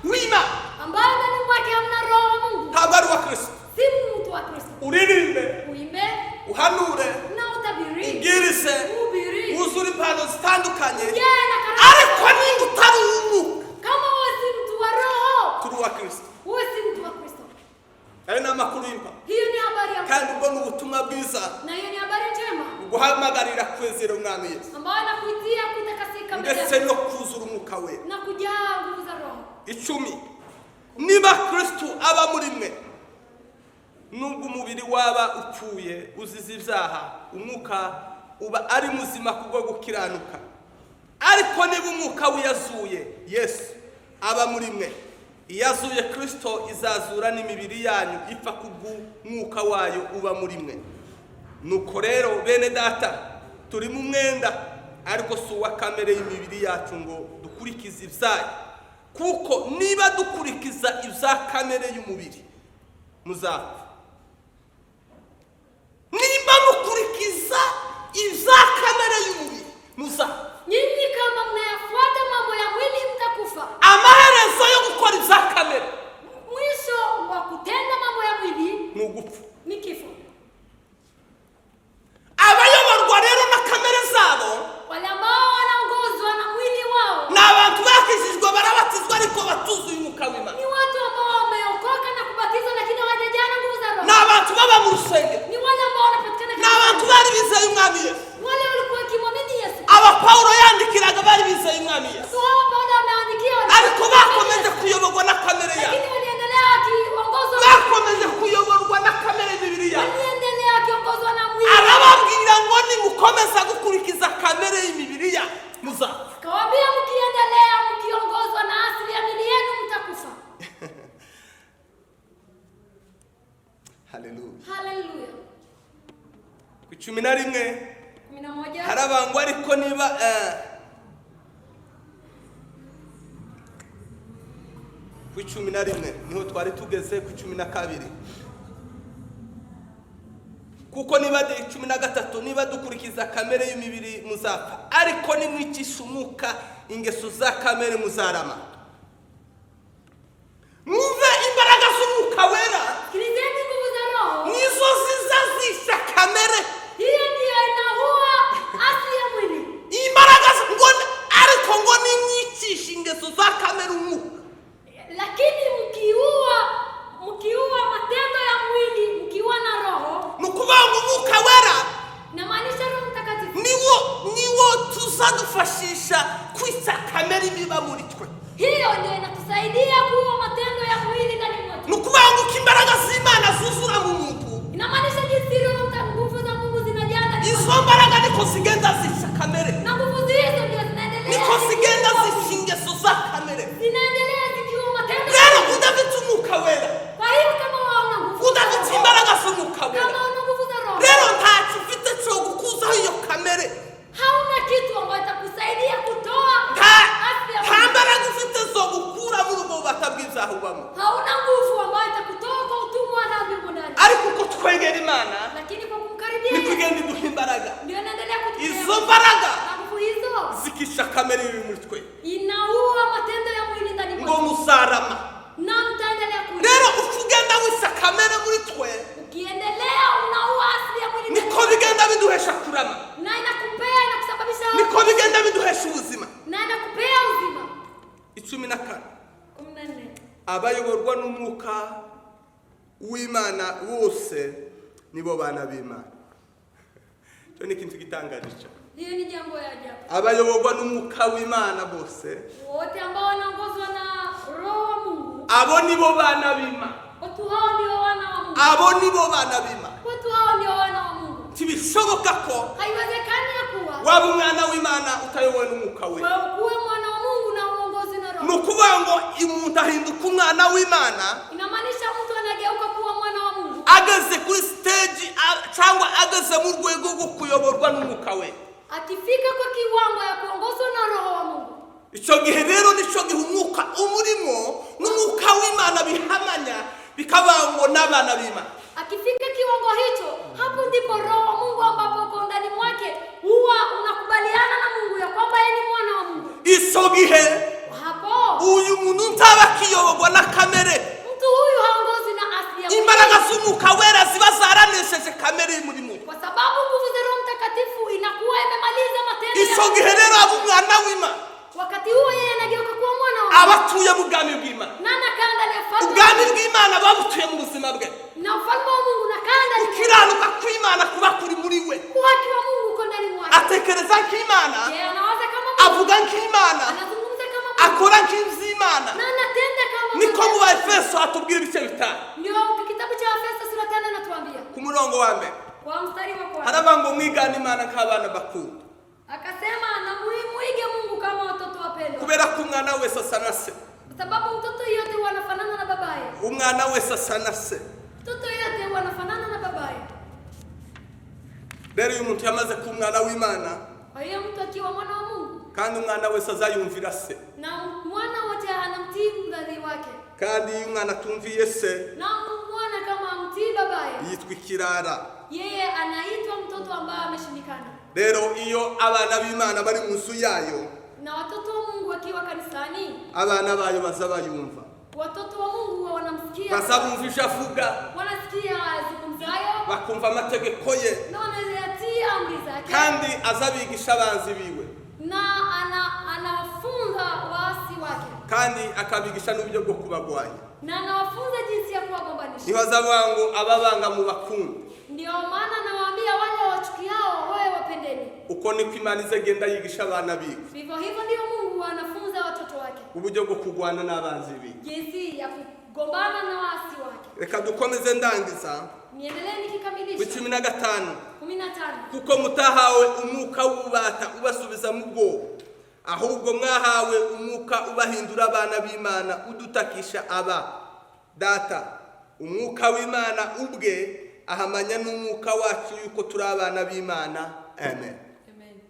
S1: w'Imana
S2: ambaye ndani mwake hamna Roho wa Mungu
S1: ntabwo ari uwa Kristo.
S2: Si mtu wa Kristo.
S1: Uririmbe,
S2: Uimbe
S1: uhanure,
S2: na utabiri,
S1: ubwirize,
S2: uhubiri,
S1: wuzure impano zitandukanye,
S2: ujae na karama.
S1: Ariko nimba utari uw'umwuka,
S2: Kama wewe si mtu wa roho,
S1: turi uwa Kristo.
S2: Wewe si mtu wa Kristo.
S1: Ayo ni amakuru y'impamo.
S2: Hiyo ni habari ya
S1: Kandi ubwo ni ubutumwa bwiza
S2: na hiyo ni habari njema
S1: buguhamagarira kwezera Umwami Yesu
S2: ambayo anakuitia kutakasika mbele
S1: ndetse
S2: ya
S1: no kuzura Umwuka Wera.
S2: Na kujaa nguvu za Roho.
S1: 10. Niba Kristu aba muri mwe, nubwo umubiri waba upfuye uzize ibyaha, umwuka uba ari muzima kubwo gukiranuka. Ariko niba Umwuka wiyazuye Yesu aba muri mwe, iyazuye Kristo izazura n'imibiri yanyu ipfa kubw'umwuka wayo uba muri mwe. Nuko rero bene data, turi mu mwenda, ariko si uwa kamere y'imibiri yacu ngo dukurikize ibyayo, kuko niba dukurikiza ibya kamere y'umubiri muzapfa. Nimba mukurikiza ibya kamere y'umubiri muzapfa.
S2: Nyinyi kama mnayafuata mambo ya mwili mtakufa.
S1: Amaherezo yo gukora ibya kamere
S2: Mwisho wa kutenda mambo ya mwili
S1: ni ugupfa.
S2: Ni kifo.
S1: Abayoborwa rero na kamere zabo
S2: Wale ambao wanaongozwa na mwili wao
S1: ni abantu bakijijwe, barabatizwa, ariko batuzuye Umwuka w'Imana.
S2: Ni watu ambao wameokoka na kubatizwa lakini hawajajaa na nguvu za
S1: Ni
S2: Roho.
S1: abantu baba mu rusengero,
S2: Ni wale ambao wanapatikana
S1: ni abantu
S2: kanisani.
S1: bari bizeye Umwami Yesu.
S2: Wale walikuwa wakimwamini Yesu.
S1: Aba Pawulo yandikiraga bari bizeye Umwami Yesu,
S2: Watu hawa Paulo ameandikia
S1: ariko bakomeje kuyoborwa na kamere yabo.
S2: Lakini waliendelea wakiongozwa
S1: Bakomeje kuyoborwa na kamere y'imibiri yabo.
S2: Waliendelea wakiongozwa na mwili.
S1: Arababwira ngo nimukomeza gukurikiza kamere y'imibiri yabo muzapfa.
S2: Akawaambia mkiendelea mkiongozwa na asili ya mili yenu mtakufa.
S1: Haleluya.
S2: Haleluya.
S1: Ku 11,
S2: 11.
S1: harabangwa ariko niba ku 11 niho twari tugeze, ku 12. Kuko niba 13, niba dukurikiza kamere y'imibiri muzapfa, ariko nimwicisha umwuka ingeso za kamere muzarama. Mwumve imbaraga z'Umwuka Wera.
S2: Sikilizeni nguvu za Roho.
S1: Nizo ziza zisha kamere.
S2: Hiyo ndiyo inaua asili ya mwili.
S1: Imbaraga ngo ariko ngo nimwicisha ingeso za kamere umwuka.
S2: Lakini mkiua matendo ya mwili mkiua na Roho,
S1: Ni ukuvuga ngo Umwuka Wera
S2: namaanisha Roho Mtakatifu,
S1: niwo tuzadufashisha kwica kamere ibiba muri twe.
S2: Hiyo ndio inatusaidia kuua matendo ya mwili ndani mwetu.
S1: Ni ukuvuga ngo uko imbaraga z'Imana zuzura mu muntu,
S2: Inamaanisha jinsi Roho nguvu za Mungu zinajaa ndani
S1: izo
S2: mwetu.
S1: mbaraga niko zigenda zica kamere,
S2: Na nguvu hizo ndio zinaendelea
S1: niko zigenda
S2: zikiua
S1: zica ingeso za kamere.
S2: Zinaendelea zikiua matendo.
S1: Rero udafite Umwuka Wera,
S2: Kwa hiyo kama waona nguvu za
S1: udafite
S2: Roho,
S1: imbaraga z'Umwuka Wera,
S2: kama una nguvu za Roho,
S1: rero ntacyo ufite cyo gukuzaho iyo kamere.
S2: Hauna kitu ambacho itakusaidia kutoa
S1: Nta
S2: asili ya
S1: nta
S2: mwili.
S1: mbaraga ufite zo gukura muri ubwo bubata bw'ibyaha ubamo.
S2: Hauna nguvu ambayo itakutoa kwa utumwa wa dhambi humo ndani.
S1: Ariko uko twegera Imana,
S2: Lakini kwa kumkaribia
S1: niko
S2: Yesu,
S1: igenda iduha imbaraga.
S2: Ndio inaendelea kutupea
S1: Izo mbaraga
S2: na nguvu hizo
S1: zikica kamere iri muri twe.
S2: Inaua matendo ya mwili ndani
S1: Ngo
S2: mwetu.
S1: muzarama.
S2: Na mtaendelea kuishi.
S1: Rero uko ugenda wisa kamere muri twe,
S2: Ukiendelea unaua asili ya mwili ndani
S1: niko
S2: mwako.
S1: bigenda biduhesha kurama,
S2: Na inakupea, inakusababisha
S1: niko bigenda biduhesha ubuzima.
S2: Na inakupea uzima.
S1: 14.
S2: 14.
S1: Abayoborwa n'Umwuka w'Imana bose nibo bana b'Imana. Icyo ni ikintu gitangaje cyane.
S2: Hiyo ni jambo ya ajabu.
S1: Abayoborwa n'Umwuka w'Imana bose,
S2: Wote ambao wanaongozwa na Roho wa Mungu,
S1: abo nibo bana b'Imana.
S2: Watu hao ndio wana wa Mungu.
S1: Abo nibo bana b'Imana.
S2: Watu hao ndio wana wa Mungu.
S1: Ntibishoboka ko
S2: Haiwezekani ya kuwa
S1: waba umwana w'Imana utayobowe n'Umwuka we.
S2: Wewe kuwe mwana wa Mungu na uongozi na
S1: Ni
S2: Roho.
S1: ukuvuga ngo umuntu ahinduka umwana w'Imana
S2: Inamaanisha mtu anageuka kuwa mwana wa Mungu
S1: ageze kuri stage cyangwa ageze mu rwego rwo kuyoborwa n'Umwuka we.
S2: Akifika kwa kiwango ya kuongozwa na Roho wa Mungu.
S1: Icyo gihe rero nicyo gihe umwuka umurimo n'Umwuka w'Imana bihamanya bikavuga ngo n'abana b'Imana.
S2: Akifika kiwango hicho, hapo ndipo Roho wa Mungu ambapo uko ndani mwake huwa unakubaliana na Mungu ya kwamba yeye ni mwana wa Mungu.
S1: Icyo gihe
S2: Hapo
S1: uyu muntu ntaba akiyoborwa na kamere.
S2: Mtu huyu haongozwi na asili ya mwili.
S1: Imbaraga z'Umwuka Wera ziba zaranesheje kamere y'umurimo.
S2: Kwa sababu nguvu za Roho Mtakatifu inakuwa imemaliza matendo
S1: Icyo
S2: ya
S1: gihe rero aba umwana w'Imana.
S2: Wakati huo yeye anageuka kuwa mwana wa Mungu.
S1: Aba atuye mu bwami bw'Imana.
S2: Na anakaa ndani ya ufalme.
S1: Ubwami bw'Imana buba butuye mu buzima bwe.
S2: Na ufalme wa Mungu unakaa ndani mwake.
S1: Gukiranuka kw'Imana kuba kuri muri we.
S2: Uhaki wa Mungu uko ndani mwake.
S1: Atekereza nk'Imana,
S2: Yeye anawaza kama Mungu.
S1: avuga nk'Imana,
S2: Anazungumza kama Mungu.
S1: akora nk'iby'Imana.
S2: Na anatenda kama
S1: Niko
S2: Mungu.
S1: mu Baefeso hatubwira ibice 5.
S2: Ndio kitabu cha Efeso sura 5 anatuambia.
S1: Ku murongo wa mbere
S2: Kwa mstari wa kwanza.
S1: haravuga ngo mwigane Imana nk'abana bakunda,
S2: Akasema na muige Mungu kama watoto wapendwa.
S1: Kubera ko umwana wese asa na se.
S2: Kwa sababu mtoto yote huwa anafanana na babaye.
S1: Umwana wese asa na se.
S2: Mtoto yote huwa anafanana na babaye.
S1: Rero iyo umuntu yamaze kuba umwana w'Imana,
S2: Kwa hiyo mtu akiwa mwana wa Mungu,
S1: kandi umwana wese azayumvira se,
S2: na mwana wote anamtii mzazi wake.
S1: Kandi iyo umwana atumviye se,
S2: Na mwana kama amtii babaye,
S1: yitwa ikirara.
S2: Yeye anaitwa mtoto ambaye ameshindikana.
S1: Rero iyo abana b'Imana bari mu nzu yayo,
S2: Na watoto wa Mungu wakiwa kanisani,
S1: abana bayo baza bayumva,
S2: watoto wa Mungu huwa wanamsikia.
S1: Baza bumva ivyo avuga,
S2: Wanasikia azungumzayo
S1: bakumva amategeko ye,
S2: na wanaziatii amri zake.
S1: Kandi azabigisha abanzi biwe,
S2: Na anawafunza waasi wake.
S1: Kandi akabigisha n'uburyo bwo kubagwanya.
S2: Na anawafunza jinsi ya kuwagombanisha.
S1: Niho azavuga ngo ababanga mu bakunde.
S2: Ndio maana nawaambia wale wachukiao wewe wapendeni.
S1: Uko niko Imana izagenda yigisha abana biwe
S2: Vivyo hivyo ndio Mungu anafunza watoto wake
S1: uburyo bwo kurwana n'abanzi biwe.
S2: Jinsi ya kugombana na waasi wake.
S1: Reka dukomeze ndangiza
S2: Niendelee
S1: ku
S2: nikikamilisha.
S1: 15.
S2: 15.
S1: Kuko mutahawe umwuka w'ububata ubasubiza mu bwoba, ahubwo mwahawe umwuka ubahindura abana b'Imana udutakisha aba data. Umwuka w'Imana ubwe ahamanya n'umwuka wacu yuko turi abana b'Imana. Amen.
S2: Amen.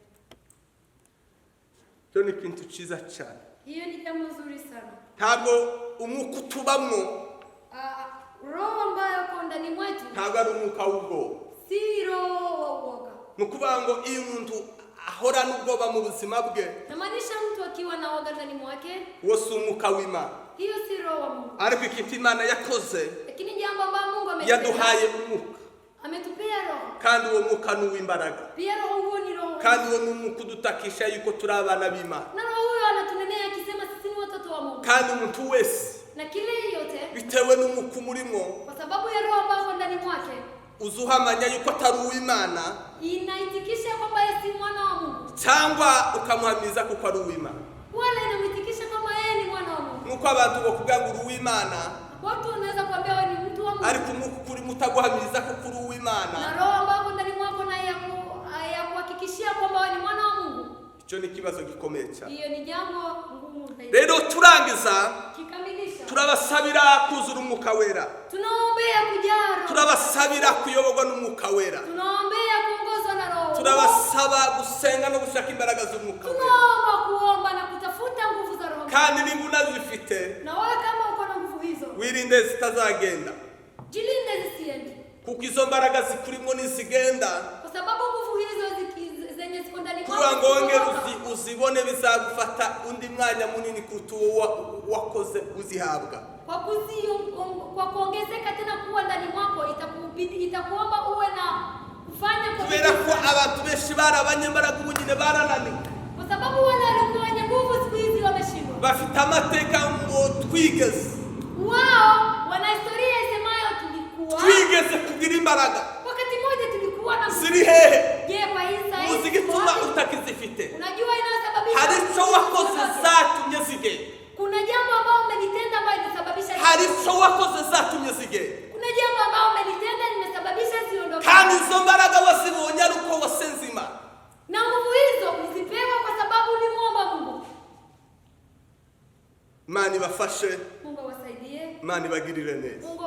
S1: Cyo ni ikintu cyiza cyane.
S2: Hiyo ni jambo zuri sana.
S1: Ntabwo umwuka utubamwo,
S2: Roho ambayo uko ndani mwetu
S1: ntabwo ari umwuka w'ubwoba.
S2: Si roho wa uoga.
S1: Ni ukuvuga ngo iyo umuntu ahorana ubwoba mu buzima bwe,
S2: Namaanisha mtu akiwa na woga ndani mwake,
S1: uwo si umwuka w'Imana.
S2: Hiyo si roho wa Mungu.
S1: Ariko ikintu Imana yakoze,
S2: Lakini jambo ambalo Mungu ametenda,
S1: yaduhaye umwuka,
S2: ametupea roho.
S1: Kandi uwo mwuka ni uw'imbaraga.
S2: Pia roho huo ni roho.
S1: Kandi uwo ni umwuka udutakisha yuko turi abana b'Imana.
S2: Na roho huyo anatunenea akisema sisi ni watoto wa Mungu.
S1: Kandi umuntu wese,
S2: Na kile yeyote,
S1: bitewe n'umwuka umurimo,
S2: kwa sababu ya roho ambayo iko ndani mwake,
S1: uza uhamanya yuko atari uw'Imana,
S2: inaitikisha kwamba yeye si mwana wa Mungu,
S1: cyangwa ukamuhamiriza kuko ari uw'Imana.
S2: Wala inamwitikisha kwamba yeye ni mwana wa Mungu.
S1: Nk'uko abantu bakubwira ngo uri uw'Imana,
S2: Watu wanaweza kuambia wewe ni mtu wa Mungu,
S1: ariko umwuka ukurimo utaguhamiriza kuko uri uw'Imana,
S2: na roho ambayo iko ndani mwako na ya kuhakikishia kwamba wewe ni mwana wa Mungu.
S1: Icyo ni ikibazo gikomeye cyane.
S2: Hiyo ni jambo ngumu zaidi.
S1: Rero turangiza,
S2: Kikamilisha,
S1: turabasabira kuzura Umwuka Wera.
S2: Tunaombea kujaa Roho,
S1: Turabasabira kuyoborwa n'Umwuka Wera.
S2: Tunaombea kuongozwa na Roho,
S1: Turabasaba gusenga no gushaka imbaraga z'Umwuka Wera.
S2: Tunaomba kuomba na kutafuta nguvu za Roho.
S1: Kandi niba unazifite,
S2: Na wewe kama uko na nguvu hizo,
S1: wirinde zitazagenda,
S2: jilinde zisiende,
S1: kuko izo mbaraga zikurimo nizigenda,
S2: kwa sababu nguvu hizo zenye ziko ndani
S1: kugira
S2: mwako
S1: ngo wongere
S2: zikiondoka,
S1: uzibone bizagufata undi mwanya munini kuruta uwo wakoze uzihabwa.
S2: Kwa kuongezeka tena kuwa ndani mwako itakubidi, itakuomba uwe na kufanya kwa
S1: Kubera
S2: bidii
S1: ko
S2: sana.
S1: Abantu benshi bari abanyembaraga ubu nyine barananiwe.
S2: Kwa sababu wale walikuwa wenye nguvu siku hizi wameshindwa.
S1: Bafite amateka ngo twigeze,
S2: Wao wana historia isemayo tulikuwa,
S1: twigeze kugira imbaraga.
S2: Wakati mmoja tulikuwa na nguvu.
S1: Ziri hehe?
S2: Je, kwa hii saa hii
S1: Uzi
S2: ziko
S1: igituma
S2: wapi?
S1: utakizifite?
S2: Unajua inayosababisha
S1: Hari icyo wakoze zatumye zigenda.
S2: Kuna jambo ambalo umelitenda ambayo ilisababisha
S1: Hari icyo wakoze zatumye zigenda.
S2: Kuna jambo ambalo umelitenda limesababisha ziondoke.
S1: Kandi izo mbaraga wazibonye ari uko wasenze Imana.
S2: Na nguvu hizo ulizipewa kwa sababu ulimwomba Mungu.
S1: Imana ibafashe.
S2: Mungu awasaidie.
S1: Imana ibagirire neza.
S2: Mungu.